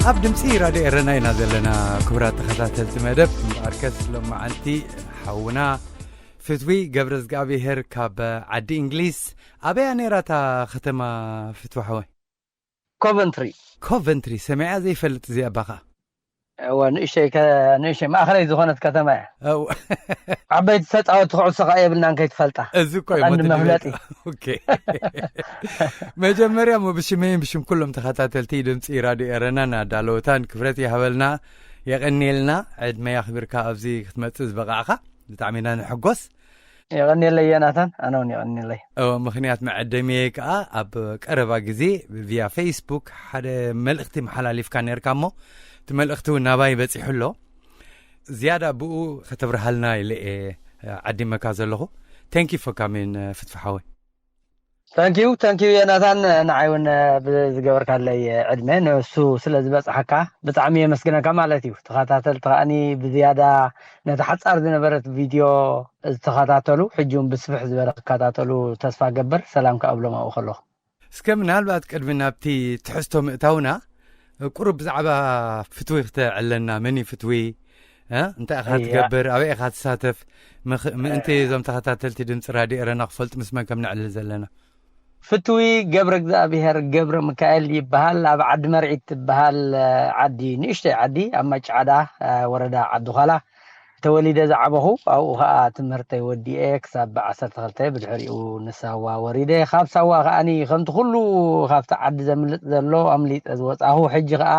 ኣብ ድምፂ ራድዮ ኤረና ኢና ዘለና። ክቡራት ተኸታተልቲ መደብ፣ እምበኣርከስ ሎማዓንቲ ሓውና ፍትዊ ገብረ እግዚኣብሔር ካብ ዓዲ እንግሊዝ፣ ኣበያ ነይራ እታ ከተማ ፍትዊ ሓወይ? ኮቨንትሪ። ኮቨንትሪ ሰሚዐ ዘይፈልጥ እዚኣ ባኻ። እወ፣ ንእሽተይ ከ- ንእሽተይ ማእኸለይ ዝኾነት ከተማ እያ። ኣው ዓበይቲ ተፃወቲ ኩዕሶ ከዓ የብልናን ከይትፈልጣ። እዚ እኮ እዩ ቀንዲ ሞት መፍለጢ። ድመጽእ። ኦኬ። መጀመርያ እሞ ብሽመይን ብሽም ኩሎም ተኸታተልቲ ድምፂ ራድዮ ኤረናን ኣዳለወታን ክብረት ይሃበልና፣ የቐንየልና። ዕድመ ያኽብርካ ኣብዚ ክትመፅእ ዝበቃዕካ ብጣዕሚ ኢና ንሕጎስ። የቐንየለይ ዮናታን፣ ኣነ እውን የቐንየለይ። እወ፣ ምኽንያት መዐደሚየ ከዓ ኣብ ቀረባ ግዜ ቪያ ፌስቡክ ሓደ መልእኽቲ መሓላሊፍካ ነርካ እሞ እቲ መልእኽቲ እውን ናባይ በፂሑ ኣሎ። ዝያዳ ብኡ ከተብርሃልና ኢለ እየ ዓዲመካ ዘለኹ። Thank you for coming ፍትፊ ሓወይ። ታንኪዩ ታንኪዩ ዮናታን፣ ንዓይ እውን ብዝገበርካለይ ዕድመ ንሱ ስለ ዝበፅሓካ ብጣዕሚ የመስግነካ ማለት እዩ። ተኸታተልቲ ከዓኒ ብዝያዳ ነቲ ሓፃር ዝነበረት ቪድዮ ዝተኸታተሉ ሕጂ እውን ብስፍሕ ዝበለ ክከታተሉ ተስፋ ገብር። ሰላም ከኣብሎም ኣብኡ ከለኹ እስከ ምናልባት ቅድሚ ናብቲ ትሕዝቶ ምእታውና ቁሩብ ብዛዕባ ፍትዊ ክተዕለና። መን እዩ ፍትዊ? እ? እንታይ ኢኻ እያ። ትገብር? ኣበይ ኢኻ ትሳተፍ? ምኽ- ምእንቲ እዞም ተኸታተልቲ ድምፂ ራድዮ ኤረና ክፈልጡ ምስ መን ከም ነዕልል ዘለና? ፍትዊ ገብረ እግዚኣብሔር ገብረ ሚካኤል ይበሃል። ኣብ ዓዲ መርዒት ትበሃል ዓዲ፣ ንእሽተይ ዓዲ ኣብ ማጭዓዳ ወረዳ ዓዲ ዃላ ተወሊደ ዝዓበኹ። ኣብኡ ከዓ ትምህርተይ ወዲኤ ክሳብ ዓሰርተ ክልተ፣ ብድሕሪኡ ንሳዋ ወሪደ። ካብ ሳዋ ከዓኒ ከምቲ ኩሉ ካብቲ ዓዲ ዘምልጥ ዘሎ ኣምሊጠ ዝወፃኹ። ሕጂ ከዓ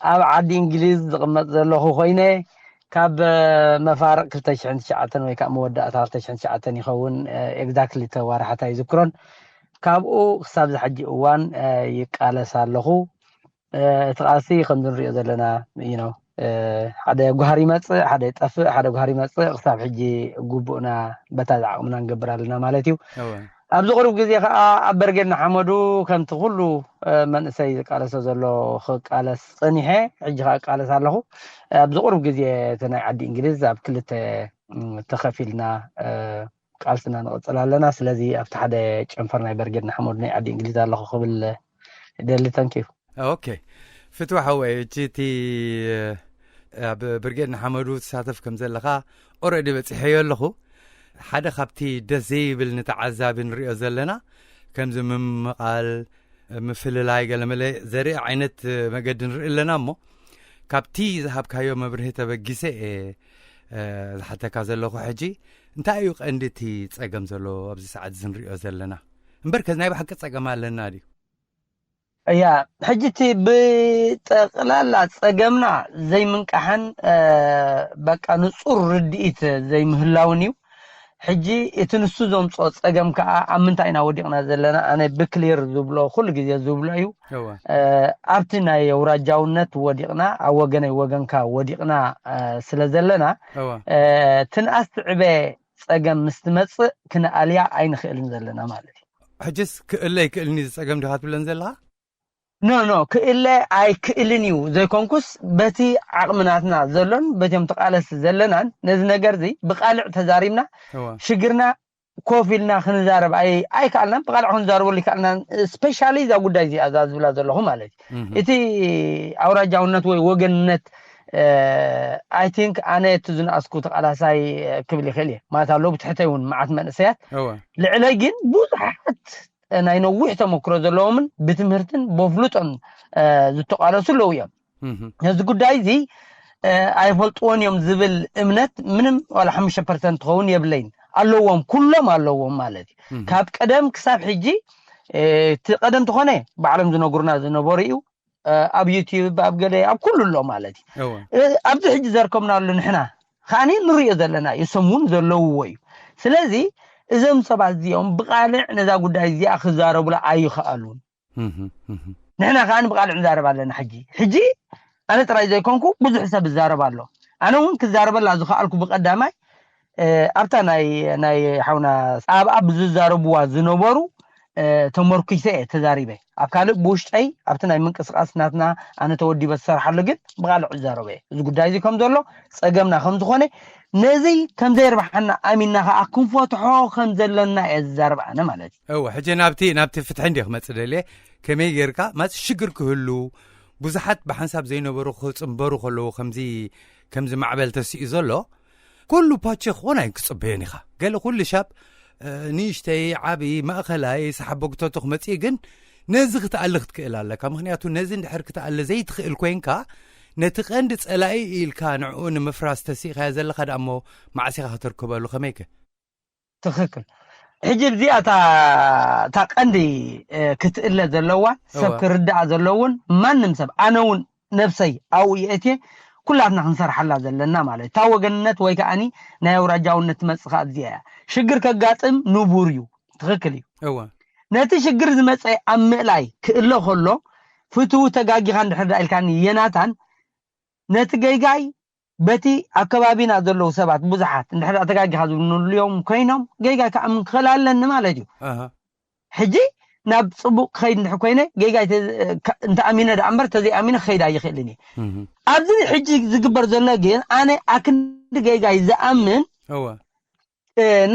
ኣብ ዓዲ እንግሊዝ ዝቕመጥ ዘለኹ ኮይነ ካብ መፋርቕ ክልተ ሽሕን ትሽዓተን ወይ ከዓ መወዳእታ ክልተ ሽሕን ትሽዓተን ይኸውን። ኤግዛክትሊ ተዋርሓት ኣይዝክሮን። ካብኡ ክሳብ ዝሕጂ እዋን ይቃለስ ኣለኹ። እቲ ቃልሲ ከምዚ ንሪኦ ዘለና እዩ ነው። ሓደ ጓህር ይመፅእ ሓደ ይጠፍእ፣ ሓደ ጓህር ይመፅእ። ክሳብ ሕጂ ግቡእና በታ ዝዓቕምና ንገብር ኣለና ማለት እዩ። እወ። ኣብዚ ቁሩብ ግዜ ከዓ ኣብ በርጌድ ንሓመዱ ከምቲ ኩሉ መንእሰይ ዝቃለሶ ዘሎ ክቃለስ ፀኒሐ፣ ሕጂ ከዓ እቃለስ ኣለኹ። ኣብዚ ቁሩብ ግዜ እቲ ናይ ዓዲ እንግሊዝ ኣብ ክልተ ተኸፊልና ቃልስና ንቕፅል ኣለና። ስለዚ ኣብቲ ሓደ ጨንፈር ናይ በርጌድ ንሓመዱ ናይ ዓዲ እንግሊዝ ኣለኹ ክብል ደሊ። ተንኪዩ። ኦኬ። ፍትዊ ሓወይ፣ እጂ እቲ ኣብ ብርጌድ ንሓመዱ ትሳተፍ ከም ዘለኻ ኦረዲ በፂሐዮ ኣለኹ። ሓደ ካብቲ ደስ ዘይብል ንተዓዛቢ ንሪኦ ዘለና ከምዚ ምምቓል፣ ምፍልላይ ገለመለ ዘርኢ ዓይነት መገዲ ንርኢ ኣለና። እሞ ካብቲ ዝሃብካዮ መብርሂ ተበጊሰ እየ ዝሓተካ ዘለኹ። ሕጂ እንታይ እዩ ቀንዲ እቲ ፀገም ዘሎ ኣብዚ ሰዓት እዚ ንሪኦ ዘለና? እምበር ከዚ ናይ ብሓቂ ፀገም ኣለና ድዩ? እያ፣ ሕጂ እቲ ብጠቕላላ ፀገምና ዘይምንቃሕን በቃ ንፁር ርድኢት ዘይምህላውን እዩ። ሕጂ እቲ ንሱ ዘምፅኦ ፀገም ከዓ ኣብ ምንታይ ኢና ወዲቕና ዘለና? ኣነ ብክሊር ዝብሎ ኩሉ ግዜ ዝብሎ እዩ። ኣብቲ ናይ ኣውራጃውነት ወዲቕና፣ ኣብ ወገነይ ወገንካ ወዲቕና ስለ ዘለና፣ ትንኣስ ትዕበ ፀገም ምስ ትመፅእ ክንኣልያ ኣይንኽእልን ዘለና ማለት እዩ። ሕጅስ ክእለ ይክእልኒ ዝፀገም ዲኻ ትብለን ዘለኻ? ኖ ኖ፣ ክእለ ኣይክእልን እዩ ዘይኮንኩስ፣ በቲ ዓቕሚ ናትና ዘሎን በቲም ተቃለስ ዘለናን ነዚ ነገር እዚ ብቃልዕ ተዛሪብና ሽግርና ኮፍ ኢልና ክንዛረብ ኣይ ኣይከኣልናን። ብቃልዕ ክንዛረበሉ ይከኣልናን። ስፔሻሊ እዛ ጉዳይ እዚኣ እዛ ዝብላ ዘለኹ ማለት እዩ፣ እቲ ኣውራጃውነት ወይ ወገንነት፣ ኣይ ቲንክ ኣነ እቲ ዝነኣስኩ ተቃላሳይ ክብል ይኽእል እየ ማለት ኣለዉ። ብትሕተይ እውን መዓት መንእሰያት፣ ልዕለይ ግን ብዙሓት ናይ ነዊሕ ተመክሮ ዘለዎምን ብትምህርትን በፍሉጦን ዝተቃለሱ ኣለዉ እዮም። ነዚ ጉዳይ እዚ ኣይፈልጥዎን እዮም ዝብል እምነት ምንም ዋላ ሓሙሽተ ፐርሰንት ትኸውን የብለይን። ኣለዎም፣ ኩሎም ኣለዎም ማለት እዩ። ካብ ቀደም ክሳብ ሕጂ፣ እቲ ቀደም ተኾነ ባዕሎም ዝነግሩና ዝነበሩ እዩ። ኣብ ዩቲዩብ፣ ኣብ ገለ፣ ኣብ ኩሉ ኣሎ ማለት እዩ። ኣብዚ ሕጂ ዘርከብናሉ ንሕና ከዓኒ ንሪኦ ዘለና እዩ፣ ሰም እውን ዘለውዎ እዩ። ስለዚ እዞም ሰባት እዚኦም ብቃልዕ ነዛ ጉዳይ እዚኣ ክዛረቡላ ኣይኸኣሉን። ንሕና ከዓ ብቃልዕ ንዛረብ ኣለና። ሕጂ ሕጂ ኣነ ጥራይ ዘይኮንኩ ብዙሕ ሰብ ይዛረብ ኣሎ። ኣነ እውን ክዛረበላ ዝኸኣልኩ ብቀዳማይ ኣብታ ናይ ናይ ሓውና ኣብኣ ብዝዛረብዋ ዝነበሩ ተመርኩሰ እየ ተዛሪበ። ኣብ ካልእ ብውሽጠይ ኣብቲ ናይ ምንቅስቃስ ናትና ኣነ ተወዲበ ዝሰርሓሉ ግን ብቃልዕ ዝዛረበ እየ። እዚ ጉዳይ እዚ ከም ዘሎ ጸገምና ከም ዝኾነ ነዚ ከም ዘየርባሓና ኣሚንና ከዓ ክንፈትሖ ከም ዘለና እየ ዝዛረብ ኣነ ማለት እዩ። እወ፣ ሕጂ ናብቲ ናብቲ ፍትሒ እንዲ ክመፅእ ደልየ። ከመይ ጌርካ ማፅ ሽግር ክህሉ ብዙሓት ብሓንሳብ ዘይነበሩ ክጽንበሩ ከለዉ ከምዚ ከምዚ ማዕበል ተስኡ ዘሎ ኩሉ ፓቸ ክኾን ኣይክጽበዮን ኢኻ። ገለ ኩሉ ሻብ ንእሽተይ ዓብዪ ማእኸላይ ሰሓቦግተቱ ክመጽእ ግን ነዚ ክትኣሊ ክትክእል ኣለካ። ምኽንያቱ ነዚ እንድሕር ክትኣሊ ዘይትኽእል ኮይንካ ነቲ ቀንዲ ጸላኢ ኢልካ ንዕኡ ንምፍራስ ተሲእኻዮ ዘለኻ ደኣ እሞ ማዕሲኻ ከተርከበሉ ከመይከ? ትኽክል። ሕጂ እዚኣ እታ እታ ቀንዲ ክትእለ ዘለዋ ሰብ ክርዳኣ ዘለውን ማንም ሰብ ኣነ እውን ነብሰይ ኣብኡ የእትየ ኩላትና ክንሰርሓላ ዘለና ማለት እታ ወገንነት ወይ ከዓኒ ናይ ኣውራጃውነት ትመፅእ ከኣ እዚኣ እያ። ሽግር ከጋጥም ንቡር እዩ። ትኽክል እዩ። እወ። ነቲ ሽግር ዝመፀ ኣብ ምእላይ ክእሎ ከሎ ፍትው ተጋጊኻ እንድሕር ዳ ኢልካኒ የናታን ነቲ ገይጋይ በቲ ኣብ ከባቢና ዘለዉ ሰባት ብዙሓት እንድሕር ዳ ተጋጊኻ ዝብሉልዮም ኮይኖም ገይጋይ ከኣምን ክኽእል ኣለኒ ማለት እዩ። ኣሃ። ሕጂ ናብ ጽቡቕ ክኸይድ እንድሕር ኮይነ ጌጋ እንተ ኣሚነ ደኣ እምበር ተዘይኣሚነ ክኸይድ ኣይኽእልን እየ። ኣብዚ ሕጂ ዝግበር ዘሎ ግን ኣነ ኣክንዲ ጌጋይ ዝኣምን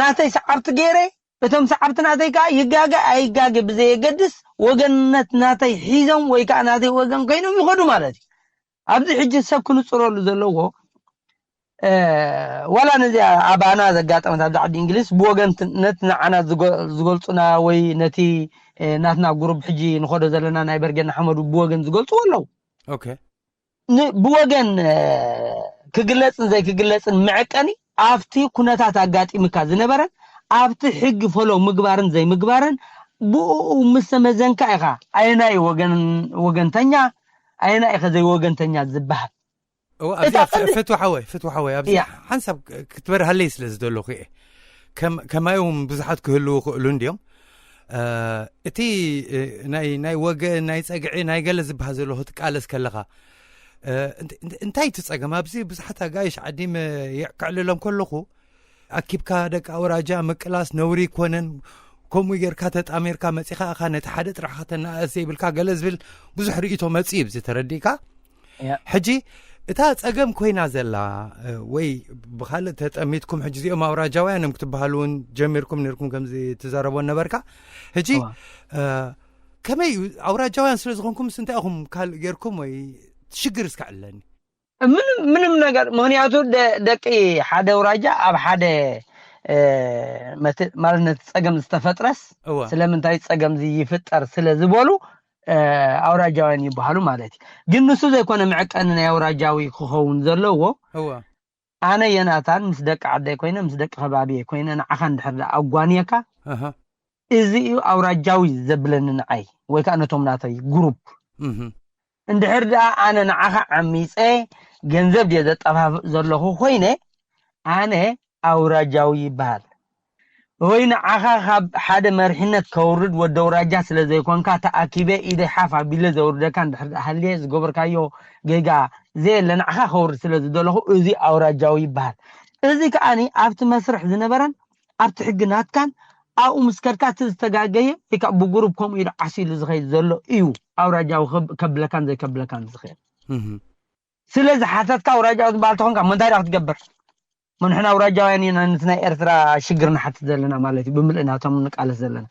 ናተይ ሰዓብቲ ገይረ እቶም ሰዓብቲ ናተይ ከዓ ይጋገ ኣይጋገ ብዘየገድስ ወገንነት ናተይ ሒዞም ወይ ከዓ ናተይ ወገን ኮይኖም ይኸዱ ማለት እዩ። ኣብዚ ሕጂ ሰብ ክንፅረሉ ዘለዎ ዋላ ነዚኣ ኣባና ዘጋጠመት ኣብዚ ዓዲ እንግሊዝ ብወገንነት ንዓና ዝገልፁና ወይ ነቲ ናትና ጉሩብ ሕጂ ንኸዶ ዘለና ናይ በርጌና ሓመዱ ብወገን ዝገልፅዎ ኣለዉ። ብወገን ክግለፅን ዘይክግለፅን መዐቀኒ ኣብቲ ኩነታት ኣጋጢምካ ዝነበረን ኣብቲ ሕጊ ፈሎ ምግባርን ዘይምግባርን ብኡ ምስ ተመዘንካ ኢኻ ኣየናይ ወገንተኛ ኣየናይ ኢኸ ዘይወገንተኛ ዝበሃል። እዚኣ ፍትዊ ሓወይ ፍትዊ ሓወይ ኣብዚ ሓንሳብ ክትበርሃለይ ስለ ዝደለኹ እየ። ከማይ እውን ብዙሓት ክህልዉ ክእሉ እንድዮም። እቲ ናይ ናይ ወገን ናይ ፀግዒ ናይ ገለ ዝበሃል ዘሎ ክትቃለስ ከለኻ እንታይ እቲ ፀገም ኣብዚ ብዙሓት ኣጋይሽ ዓዲም ክዕልሎም ከለኹ ኣኪብካ ደቂ ኣውራጃ ምቅላስ ነውሪ ይኮነን። ከምኡ ጌርካ ተጣሚርካ መጺኻ ኢኻ ነቲ ሓደ ጥራሕ ከተነኣእስ ዘይብልካ ገለ ዝብል ብዙሕ ርእይቶ መጺ እዩ ብዚ ተረዲእካ። ሕጂ እታ ጸገም ኮይና ዘላ ወይ ብኻልእ ተጠሚትኩም ሕጂ እዚኦም ኣውራጃውያን እዮም ክትበሃሉ እውን ጀሚርኩም ነርኩም ከምዚ ትዛረቦ ነበርካ። ሕጂ ከመይ እዩ ኣውራጃውያን ስለ ዝኾንኩም ምስ እንታይ ኢኹም ካልእ ጌርኩም ወይ ሽግር እስከ ዕለኒ? ምንም ምንም ነገር ምክንያቱ ደቂ ሓደ ውራጃ ኣብ ሓደ ማለት ነቲ ጸገም ዝተፈጥረስ ስለምንታይ ጸገም ይፍጠር ስለ ዝበሉ ኣውራጃውያን ይበሃሉ ማለት እዩ። ግን ንሱ ዘይኮነ መዐቀኒ ናይ ኣውራጃዊ ክኸውን ዘለዎ ኣነ የናታን ምስ ደቂ ዓደይ ኮይነ ምስ ደቂ ከባቢ ኮይነ ንዓኻ እንድሕር ኣጓንየካ እዚ እዩ ኣውራጃዊ ዘብለኒ ንዓይ ወይ ከዓ ነቶም ናተይ ግሩፕ እንድሕር ደኣ ኣነ ንዓኻ ዓሚፀ ገንዘብ ድየ ዘጠፋፍእ ዘለኹ ኮይነ ኣነ ኣውራጃዊ ይበሃል ወይ ንዓኻ ካብ ሓደ መርሒነት ከውርድ ወዲ ኣውራጃ ስለ ዘይኮንካ ተኣኪበ ኢደ ሓፍ ኣቢለ ዘውርደካ እንድሕር ደኣ ሃልየ ዝገበርካዮ ጌጋ ዘየለ ንዓኻ ከውርድ ስለ ዝደለኹ እዚ ኣውራጃዊ ይበሃል። እዚ ከዓኒ ኣብቲ መስርሕ ዝነበረን ኣብቲ ሕጊ ናትካን ኣብኡ ምስ ከድካ እቲ ዝተጋገየ ወይ ከዓ ብጉሩብ ከምኡ ኢሉ ዓሲሉ ዝኸይድ ዘሎ እዩ ኣውራጃዊ ከብለካን ዘይከብለካን ዝኽእል። ስለዚ ሓተትካ ኣውራጃዊ ዝበሃል ተኾንካ እሞ እንታይ ዳ ክትገብር? እሞ ንሕና ኣውራጃውያን ኢና ነቲ ናይ ኤርትራ ሽግር ንሓትት ዘለና ማለት እዩ ብምልእና እቶም ንቃለስ ዘለና።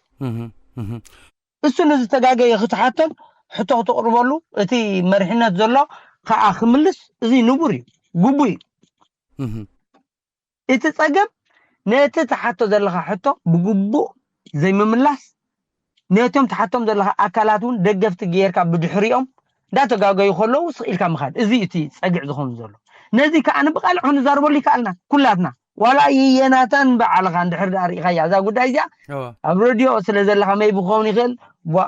እሱ ነዚ ተጋገየ ክትሓቶን ሕቶ ክተቕርበሉ እቲ መሪሕነት ዘሎ ከዓ ክምልስ እዚ ንቡር እዩ፣ ግቡእ እዩ። እቲ ጸገም ነቲ ትሓቶ ዘለኻ ሕቶ ብግቡእ ዘይምምላስ ነቶም ትሓቶም ዘለኻ ኣካላት እውን ደገፍቲ ገይርካ ብድሕሪኦም እንዳተጋገዩ ከለዉ ስቕ ኢልካ ምኻድ እዚ እቲ ጸግዕ ዝኾኑ ዘሎ ነዚ ከዓ ንብቓልዕ ክንዛረበሉ ይከኣልና ኩላትና ዋላ የናታን በዓልኻ እንድሕር ደኣ ርኢኻያ እዛ ጉዳይ እዚኣ ኣብ ረድዮ ስለ ዘለኻ መይ ብክኸውን ይኽእል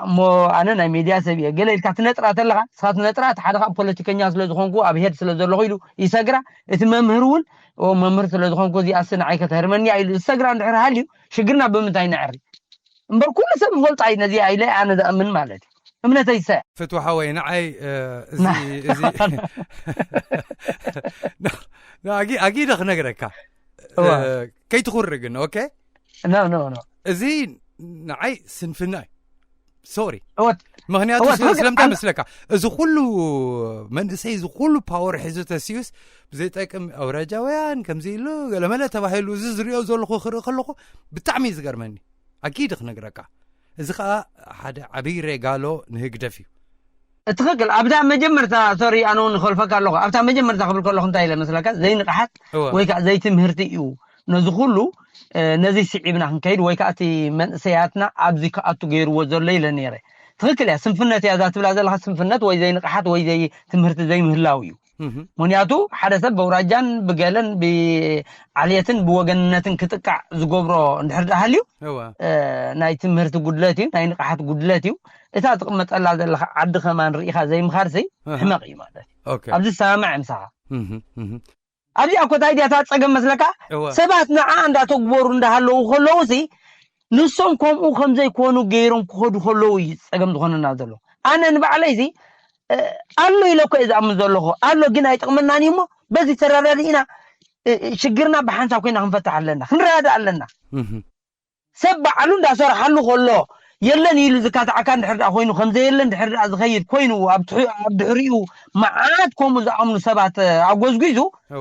እሞ ኣነ ናይ ሜድያ ሰብ እየ ገለ ኢልካ ትነጥራ ተለኻ ንስኻ ትነጥራ እቲ ሓደ ካብ ፖለቲከኛ ስለ ዝኾንኩ ኣብ ሄድ ስለ ዘለኹ ኢሉ ይሰግራ እቲ መምህር እውን መምህር ስለ ዝኾንኩ እዚኣስ ንዓይ ከተህርመኒ እያ ኢሉ ዝሰግራ እንድሕር ሃልዩ ሽግርና ብምንታይ ነዕሪ እምበር ኩሉ ሰብ ዝፈልጦ እዩ ነዚኣ ኢለ ኣነ ዝኣምን ማለት እዩ እምነተይ ሰ ፍትዊ ሓወይ ንዓይ እዚ እዚ ኣጊደ ክነግረካ ከይትኹሪ ግን ኦኬ ኖ ኖ ኖ እዚ ንዓይ ስንፍና እዩ ሶሪ እወት ምክንያቱ እወት፣ እወት፣ ስለምንታይ ኣን- መስለካ እዚ ኩሉ መንእሰይ እዚ ኩሉ ፓወር ሒዙ ተስዩስ ብዘይጠቅም ኣውራጃውያን ከምዚ ኢሉ ገለመለ ተባሂሉ እዚ ዝሪኦ ዘለኹ ክርኢ ከለኹ ብጣዕሚ እዩ ዝገርመኒ ኣኪድ ክነግረካ እዚ ከዓ ሓደ ዓብዪ ሬጋሎ ንህግደፍ እዩ ትኽክል። ኣብታ መጀመርታ፣ ሶሪ፣ ኣነ እውን ይኸልፈካ ኣለኹ። ኣብታ መጀመርታ ክብል ከለኹ እንታይ ኢለ መስለካ? ዘይንቕሓት ወይ ከዓ ዘይትምህርቲ እዩ ነዚ ኩሉ፣ ነዚ ስዒብና ክንከይድ ወይ ከዓ እቲ መንእሰያትና ኣብዚ ክኣቱ ገይርዎ ዘሎ ኢለ ነይረ። ትኽክል እያ፣ ስንፍነት እያ እዛ ትብላ ዘለኻ። ስንፍነት ወይ ዘይንቕሓት ወይ ዘይትምህርቲ ዘይምህላው እዩ። ምክንያቱ ሓደ ሰብ በውራጃን ብገለን ብዓልየትን ብወገንነትን ክጥቃዕ ዝገብሮ እንድሕር ደኣ ሃልዩ፣ ናይ ትምህርቲ ጉድለት እዩ፣ ናይ ንቕሓት ጉድለት እዩ። እታ ትቕመጠላ ዘለኻ ዓዲ ከማን ርኢኻ ዘይምኻድሲ ሕመቕ እዩ ማለት እዩ። ኣብዚ ዝሰማማዕ ምሳኻ። ኣብዚኣ እኮ እንታይ ድያ እታ ጸገም መስለካ? ሰባት ንዓ እንዳተግበሩ እንዳሃለዉ ከለዉ ሲ ንሶም ከምኡ ከም ዘይኮኑ ገይሮም ክኸዱ ከለዉ እዩ ጸገም ዝኾነና ዘሎ። ኣነ ንባዕለይ ሲ ኣሎ ኢለ እኮ እየ ዝኣምን ዘለኹ። ኣሎ ግን ኣይጠቕመናን እዩ እሞ በዚ ተረዳዲእና ሽግርና ብሓንሳብ ኮይና ክንፈትሕ ኣለና፣ ክንረዳዳእ ኣለና። ሰብ ባዕሉ እንዳሰርሓሉ ከሎ የለን ኢሉ ዝካትዓካ እንድሕር ደኣ ኮይኑ፣ ከም ዘየለ እንድሕር ደኣ ዝኸይድ ኮይኑ፣ ኣብ ድሕሪኡ መዓት ከምኡ ዝኣምኑ ሰባት ኣጎዝጒዙ፣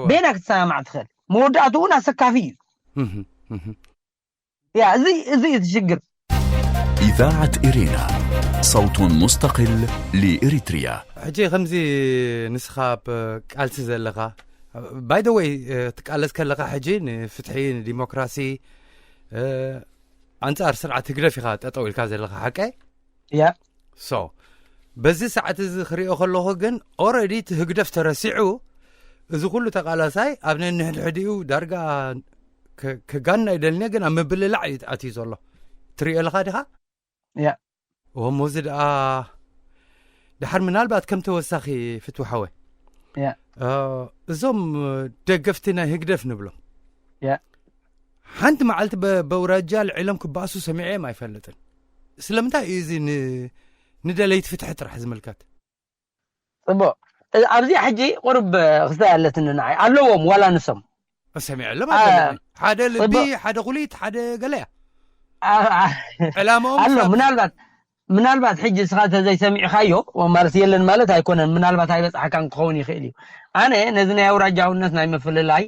በየና ክትሰማማዕ ትኽእል? መወዳእትኡ እውን ኣሰካፊ እዩ። ያ እዚ እዚ እቲ ሽግር። إذاعة إرينا، صوت مستقل لإريتريا. ሕጂ ከምዚ ንስኻ ኣብ ቃልሲ ዘለኻ፣ ባይ ደ ወይ፣ ትቃለስ ከለኻ ሕጂ ንፍትሒ ንዲሞክራሲ፣ ኣንጻር ስርዓት ህግደፍ ኢኻ ጠጠው ኢልካ ዘለኻ፣ ሓቀ? ያ ሶ በዚ ሰዓት እዚ ክሪኦ ከለኹ ግን ኦረዲ እቲ ህግደፍ ተረሲዑ፣ እዚ ኩሉ ተቃላሳይ ኣብ ነንሕድሕዲኡ ዳርጋ ከጋና ይደልኒ፣ ግን ኣብ ምብልላዕ እዩ ኣትዩ ዘሎ። ትሪኦ ኣለኻ ዲኻ? ያ እሞ እዚ ደኣ ድሓር ምናልባት ከም ተወሳኺ ፍትዊ ሓወ፣ ያ እዞም ደገፍቲ ናይ ህግደፍ ንብሎም፣ ያ ሓንቲ መዓልቲ በውራጃ ልዒሎም ክባእሱ ሰሚዐዮም ኣይፈልጥን። ስለምንታይ እዩ እዚ ንደለይቲ ፍትሒ ጥራሕ ዝምልከት? ፅቡቅ። ኣብዚ ሕጂ ቁርብ ክስታይ ኣለትኒ ንዓይ ኣለዎም ዋላ ንሶም ሰሚዐሎም ኣይፈልጥን። ሓደ ልቢ፣ ሓደ ኩሊት፣ ሓደ ገለያ ዕላማኦም ኣሎ። ምናልባት ምናልባት ሕጂ እስኻ ተዘይሰሚዕኻዮ ማለት የለን ማለት ኣይኮነን። ምናልባት ኣይበፅሓካን ክኸውን ይኽእል እዩ። ኣነ ነዚ ናይ ኣውራጃውነት ናይ ምፍልላይ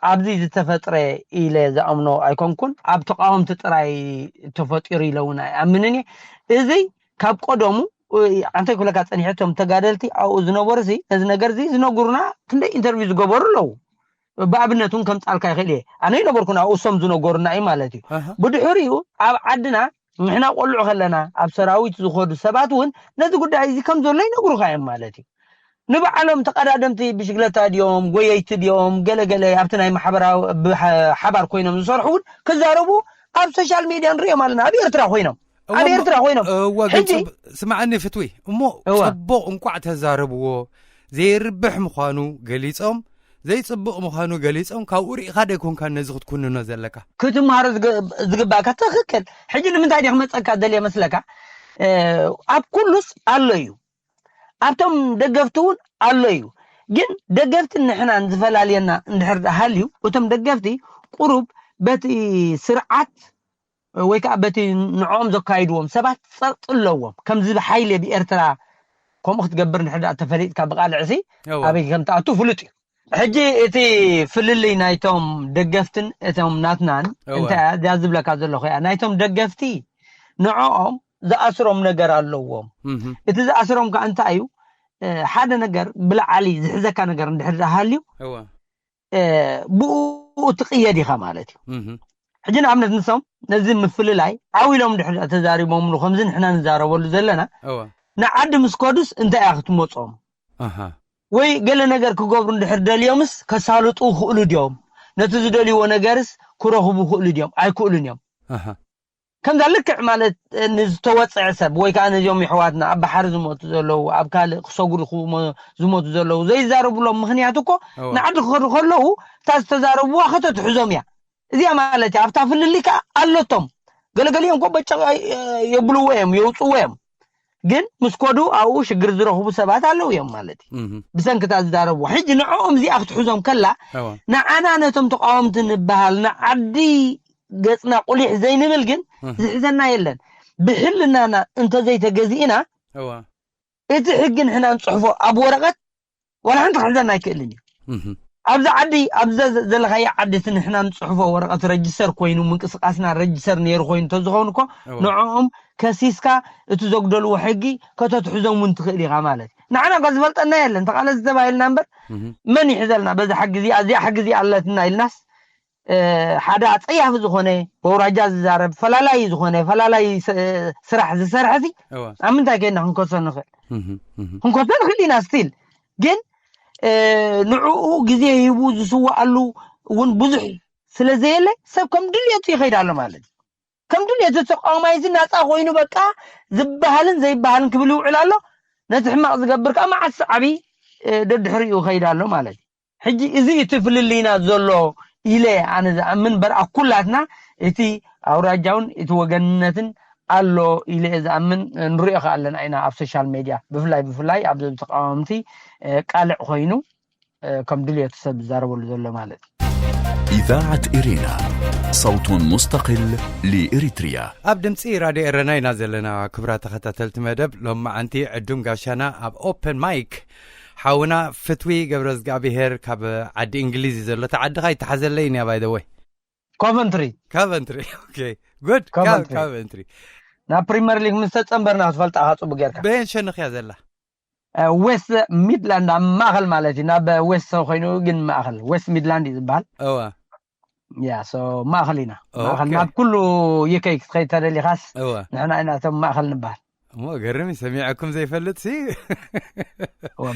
ኣብዚ ዝተፈጥረ ኢለ ዝኣምኖ ኣይኮንኩን። ኣብ ተቃወምቲ ጥራይ ተፈጢሩ ኢለ እውን ኣይኣምንን እየ። እዚ ካብ ቀደሙ ኣንታይ ክብለካ ፀኒሐ፣ እቶም ተጋደልቲ ኣብኡ ዝነበሩ ሲ ነዚ ነገር እዚ ዝነግሩና ክንደይ ኢንተርቪው ዝገበሩ ኣለዉ። ብኣብነት እውን ከምፃልካ ይኽእል እየ። ኣነ ይነበርኩን ኣብኡ እሶም ዝነገሩና እዩ ማለት እዩ። ብድሕሪኡ ኣብ ዓድና ንሕና ቆልዑ ከለና ኣብ ሰራዊት ዝኸዱ ሰባት እውን ነዚ ጉዳይ እዚ ከም ዘሎ ይነግሩኻ እዮም ማለት እዩ። ንባዕሎም ተቐዳደምቲ ብሽግለታ ድዮም፣ ጎየይቲ ድዮም፣ ገለገለ ኣብቲ ናይ ማሕበራዊ ሓባር ኮይኖም ዝሰርሑ እውን ክዛረቡ ኣብ ሶሻል ሚድያ ንሪኦም ኣለና። ኣብ ኤርትራ ኮይኖም ኣብ ኤርትራ ኮይኖም እወ፣ ግን ሕጂ ጽብ-፣ ስማዕኒ ፍትዊ እሞ እወ። ጽቡቕ እንቋዕ ተዛረብዎ። ዘይርብሕ ምዃኑ ገሊጾም፣ ዘይጽቡቕ ምዃኑ ገሊጾም፣ ካብኡ ርኢኻ ዶ ኣይኮንካ ነዚ ክትኩንኖ ዘለካ? ክትምሃሮ ዝግ-፣ ዝግባእካ ትኽክል። ሕጂ ንምንታይ ዲኽ መጸካ ደልየ መስለካ? እ፣ ኣብ ኩሉስ ኣሎ እዩ። ኣብቶም ደገፍቲ እውን ኣሎ እዩ። ግን ደገፍትን ንሕናን ዝፈላልየና እንድሕር ደኣ ሃልዩ፣ እቶም ደገፍቲ ቁሩብ በቲ ስርዓት ወይ ከዓ በቲ ንዕኦም ዘካይድዎም ሰባት ጸቕጢ ኣለዎም። ከምዚ ብሓይሊ ኣብ ኤርትራ ከምኡ ክትገብር እንድሕር ደኣ ተፈሊጥካ ብቓልዕሲ እወ። ኣበይ ከም ትኣቱ ፍሉጥ እዩ። ሕጂ እቲ ፍልልይ ናይቶም ደገፍትን እቶም ናትናን እወ። እንታይ እያ እዚኣ ዝብለካ ዘለኹ እያ። ናይቶም ደገፍቲ ንዕኦም ዝኣስሮም ነገር ኣለዎም። እህ። እቲ ዝኣስሮም ከዓ እንታይ እዩ? እ፣ ሓደ ነገር ብላዕሊ ዝሕዘካ ነገር እንድሕር ደኣ ሃልዩ፣ እወ። እ፣ ብኡ ትቕየድ ኢኻ ማለት እዩ። እህ። ሕጂ ንኣብነት ንሶም ነዚ ምፍልላይ ዓው ኢሎም እንድሕር ደኣ ተዛሪቦምሉ ከምዚ ንሕና ንዛረበሉ ዘለና፣ እወ። ንዓዲ ምስ ከዱስ እንታይ እያ ክትመጾም? ኣሃ። ወይ ገለ ነገር ክገብሩ እንድሕር ደልዮምስ ከሳልጡ ይኽእሉ ድዮም? ነቲ ዝደልይዎ ነገርስ ክረኽቡ ይኽእሉ ድዮም? ኣይክእሉን እዮም። ኣሃ። ከምዛ ልክዕ ማለት፣ እ፣ ንዝተወጽዐ ሰብ ወይ ከዓ ነዚኦም የሕዋትና ኣብ ባሕሪ ዝሞቱ ዘለዉ፣ ኣብ ካልእ ክሰጉሩ ክሞ-፣ ዝሞቱ ዘለዉ ዘይዛረብሎም ምኽንያት እኮ እወ። ንዓዲ ክኸዱ ከለዉ እታ ዝተዛረብዋ ከተትሕዞም እያ። እዚኣ ማለት እያ። ኣብታ ፍልልይ ከዓ ኣለቶም። ገለገሊኦም እኮ በጨቕ ኣይ-፣ የብልዎ እዮም፣ የውፅዎ እዮም። ግን ምስ ከዱ ኣብኡ ሽግር ዝረኽቡ ሰባት ኣለዉ እዮም ማለት እዩ። እህ። ብሰንክታ ዝዛረብዎ። ሕጂ ንዕኦም እዚኣ ክትሕዞም ከላ፣ እወ። ንዓና ነቶም ተቃወምቲ ንበሃል፣ ንዓዲ ገጽና ቁሊሕ ዘይንብል ግን እህ። ዝሕዘና የለን። ብሕልናና እንተዘይተገዚእና፣ እወ። እቲ ሕጊ ንሕና ንጽሕፎ ኣብ ወረቐት ዋላ ሓንቲ ክሕዘና ኣይክእልን እዩ። እህ። ኣብዚ ዓዲ ኣብዚ ዘለካዮ ዓዲ እቲ ንሕና ንፅሕፎ ወረቐት ረጅስተር ኮይኑ ምንቅስቃስና ረጅስተር ነይሩ ኮይኑ እንተዝኸውን እኮ ንዕኦም ከሲስካ እቲ ዘጉደልዎ ሕጊ ከተትሕዞም እውን ትኽእል ኢኻ ማለት እዩ። ንዓና እኳ ዝፈልጠና የለን፣ ተቓለስቲ ተባሂልና እምበር መን ይሕዘልና በዛ ሕጊ እዚኣ፣ እዚኣ ሕጊ እዚኣ ኣለትና ኢልናስ ሓደ ኣፀያፊ ዝኾነ በውራጃ ዝዛረብ ፈላላይ ዝኾነ ፈላላይ ስራሕ ዝሰርሐ ሲ ኣብ ምንታይ ከይድና ክንከሶ ንኽእል? ክንከሶ ንኽእል ኢና ስቲል ግን ንዕኡ ግዜ ሂቡ ዝስዋኣሉ እውን ብዙሕ ስለ ዘየለ ሰብ ከም ድልየቱ ይኸይድ ኣሎ ማለት እዩ። ከም ድልየቱ ተቃዋማይ እዚ ናፃ ኮይኑ በቃ ዝበሃልን ዘይበሃልን ክብል ይውዕል ኣሎ። ነቲ ሕማቕ ዝገብር ከዓ መዓስ ዓብዪ ደድሕሪኡ ይኸይድ ኣሎ ማለት እዩ። ሕጂ እዚ እቲ ፍልልይና ዘሎ ኢለ ኣነ ዝኣምን በርኣ ኩላትና እቲ ኣውራጃውን እቲ ወገንነትን ኣሎ ኢለ ዝኣምን ንሪኦ ከኣለና ኢና ኣብ ሶሻል ሜድያ ብፍላይ ብፍላይ ኣብ ተቃወምቲ ቃልዕ ኮይኑ ከም ድልየቱ ሰብ ዝዛረበሉ ዘሎ ማለት እዩ። إذاعة إرينا، صوت مستقل لإريتريا. ኣብ ድምፂ ራድዮ ኤረና ኢና ዘለና። ክብራ ተኸታተልቲ መደብ፣ ሎም መዓንቲ ዕዱም ጋሻና ኣብ ኦፕን ማይክ ሓውና ፍትዊ ገብረ እግዚኣብሄር ካብ ዓዲ እንግሊዝ እዩ ዘሎ። ተዓድኻ ይተሓዘለይ እያ ባይደወይ ኮቨንትሪ። ካቨንትሪ። ጉድ። ካቨንትሪ። ናብ ፕሪመር ሊግ ምስ ተፀንበርና ክትፈልጣ ኢኻ ፅቡቅ ጌርካ። በየን ሸነኽ እያ ዘላ? ዌስት ሚድላንድ ኣብ ማእኸል ማለት እዩ። ናብ ዌስት ኮይኑ ግን ማእኸል ዌስት ሚድላንድ እዩ ዝበሃል። እዋ። ያ ሶ ማእኸል ኢና። ማእኸል ናብ ኩሉ ዩኬ ክትኸይድ ተደሊኻስ ንሕና ኢና እቶም ማእኸል ንበሃል። እሞ ገርም እዩ፣ ሰሚዐኩም ዘይፈልጥ ሲ።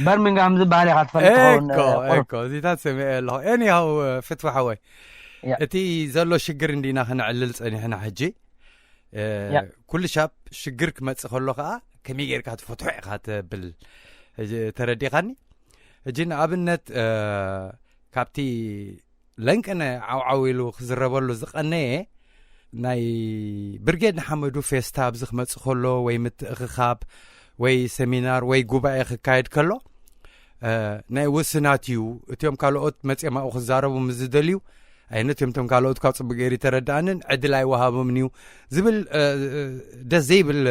በርሚንግሃም ዝበሃል ኢኻ ትፈልጥ ትኸውን። እኮ እዚታት ሰሚዐ ኣለኹ። ኤኒሃው ፍትዊ ሓወይ፣ እቲ ዘሎ ሽግር እንዲና ከነዕልል ፀኒሕና ሕጂ። ኩሉ ሻብ ሽግር ክመፅእ ከሎ ከዓ ከመይ ጌርካ ትፈትሖ ኢኻ ትብል። ተረዲኻኒ? ሕጂ ንኣብነት ካብቲ ለንቅነ ዓውዓው ኢሉ ክዝረበሉ ዝቐነየ ናይ ብርጌድ ንሓመዱ ፌስታ ኣብዚ ክመፅእ ከሎ ወይ ምትእኽኻብ ወይ ሰሚናር ወይ ጉባኤ ክካየድ ከሎ ናይ ውስናት እዩ። እቲኦም ካልኦት መፅኦም ኣብኡ ክዛረቡ ምስ ዝደልዩ ኣይነት እዮም እቶም ካልኦት ካብ ፅቡቅ ገይሩ ተረዳእንን ዕድል ኣይወሃቦምን እዩ ዝብል ደስ ዘይብል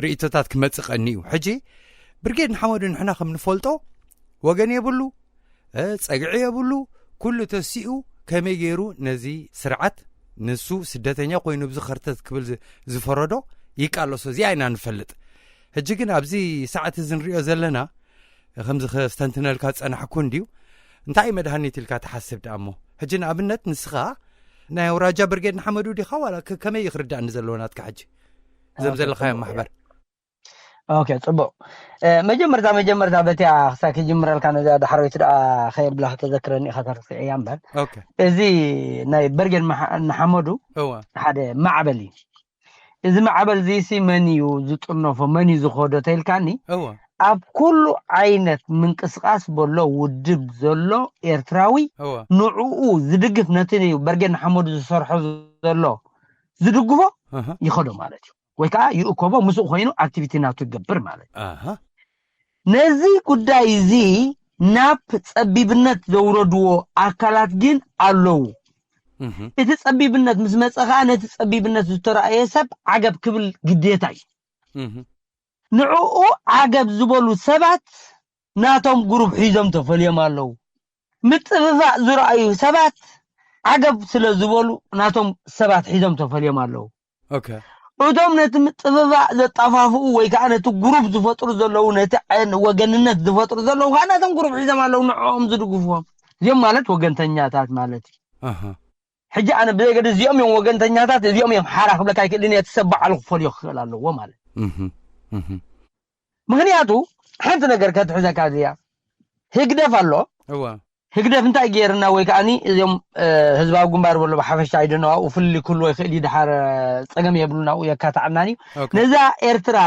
ርእይቶታት ክመፅእ ቀኒ እዩ። ሕጂ ብርጌድ ንሓመዱ ንሕና ከም ንፈልጦ ወገን የብሉ፣ ፀግዒ የብሉ፣ ኩሉ ተሲኡ ከመይ ገይሩ ነዚ ስርዓት ንሱ ስደተኛ ኮይኑ ብዚ ከርተት ክብል ዝፈረዶ ይቃለሶ እዚኣ ኢና ንፈልጥ። ሕጂ ግን ኣብዚ ሰዓት እዚ ንሪኦ ዘለና ከምዚ ከስተንትነልካ ዝፀናሕኩ እንድዩ እንታይ እዩ መድሃኒት ኢልካ ትሓስብ ደኣ እሞ? ሕጂ ንኣብነት ንስኻ ናይ ኣውራጃ ብርጌድ ንሓመዱ ዲኻ ዋላ ከመይ እዩ ክርዳእኒ ዘለዎ ናትካ ሕጂ እዞም ዘለኻዮም ማሕበር? ኦኬ ፅቡቅ። መጀመርታ መጀመርታ በቲያ ክሳብ ክጅምረልካ ነዚኣ ዳሕረወይቲ ደኣ ከየብላ ከተዘክረኒ ኢኻ ተርስዕያ እምበር እዚ ናይ በርጌድ ንሓመዱ ሓደ ማዕበል እዩ። እዚ ማዕበል እዚሲ መን እዩ ዝጥነፎ መን እዩ ዝኸዶ ተይልካኒ ኣብ ኩሉ ዓይነት ምንቅስቃስ በሎ ውድብ ዘሎ ኤርትራዊ ንዕኡ ዝድግፍ ነቲ በርጌድ ንሓመዱ ዝሰርሖ ዘሎ ዝድግፎ ይኸዶ ማለት እዩ። ወይ ከዓ ይእከቦ ምስኡ ኮይኑ ኣክቲቪቲ ናቱ ይገብር ማለት እዩ። ነዚ ጉዳይ እዚ ናብ ፀቢብነት ዘውረድዎ ኣካላት ግን ኣለዉ። እቲ ፀቢብነት ምስ መፀ ከዓ ነቲ ፀቢብነት ዝተረኣየ ሰብ ዓገብ ክብል ግዴታ እዩ። ንዕኡ ዓገብ ዝበሉ ሰባት ናቶም ግሩፕ ሒዞም ተፈልዮም ኣለዉ። ምጥፍፋእ ዝረኣዩ ሰባት ዓገብ ስለ ዝበሉ ናቶም ሰባት ሒዞም ተፈልዮም ኣለዉ። እቶም ነቲ ምጥፍፋእ ዘጣፋፍኡ ወይ ከዓ ነቲ ግሩፕ ዝፈጥሩ ዘለዉ ነቲ ወገንነት ዝፈጥሩ ዘለዉ ከዓ ናቶም ግሩፕ ሒዞም ኣለዉ ንዕኦም ዝድግፍዎም እዚኦም ማለት ወገንተኛታት ማለት እዩ። ሕጂ ኣነ ብዘይገድስ እዚኦም እዮም ወገንተኛታት እዚኦም እዮም ሓራ ክብለካ ይክእል እቲ ሰብ በዓሉ ክፈልዮ ክኽእል ኣለዎ ማለት ምክንያቱ ሓንቲ ነገር ከትሕዘካ እዚያ ህግደፍ ኣሎ። ህግደፍ እንታይ ገይርና ወይ ከዓኒ እዚኦም ህዝባዊ ግንባር በሎ ብሓፈሻ ኣይደነዋኡ ፍልልይ ክህልዎ ይኽእል እዩ ድሓር ፀገም የብሉን ኣብኡ የካትዓናን እዩ። ነዛ ኤርትራ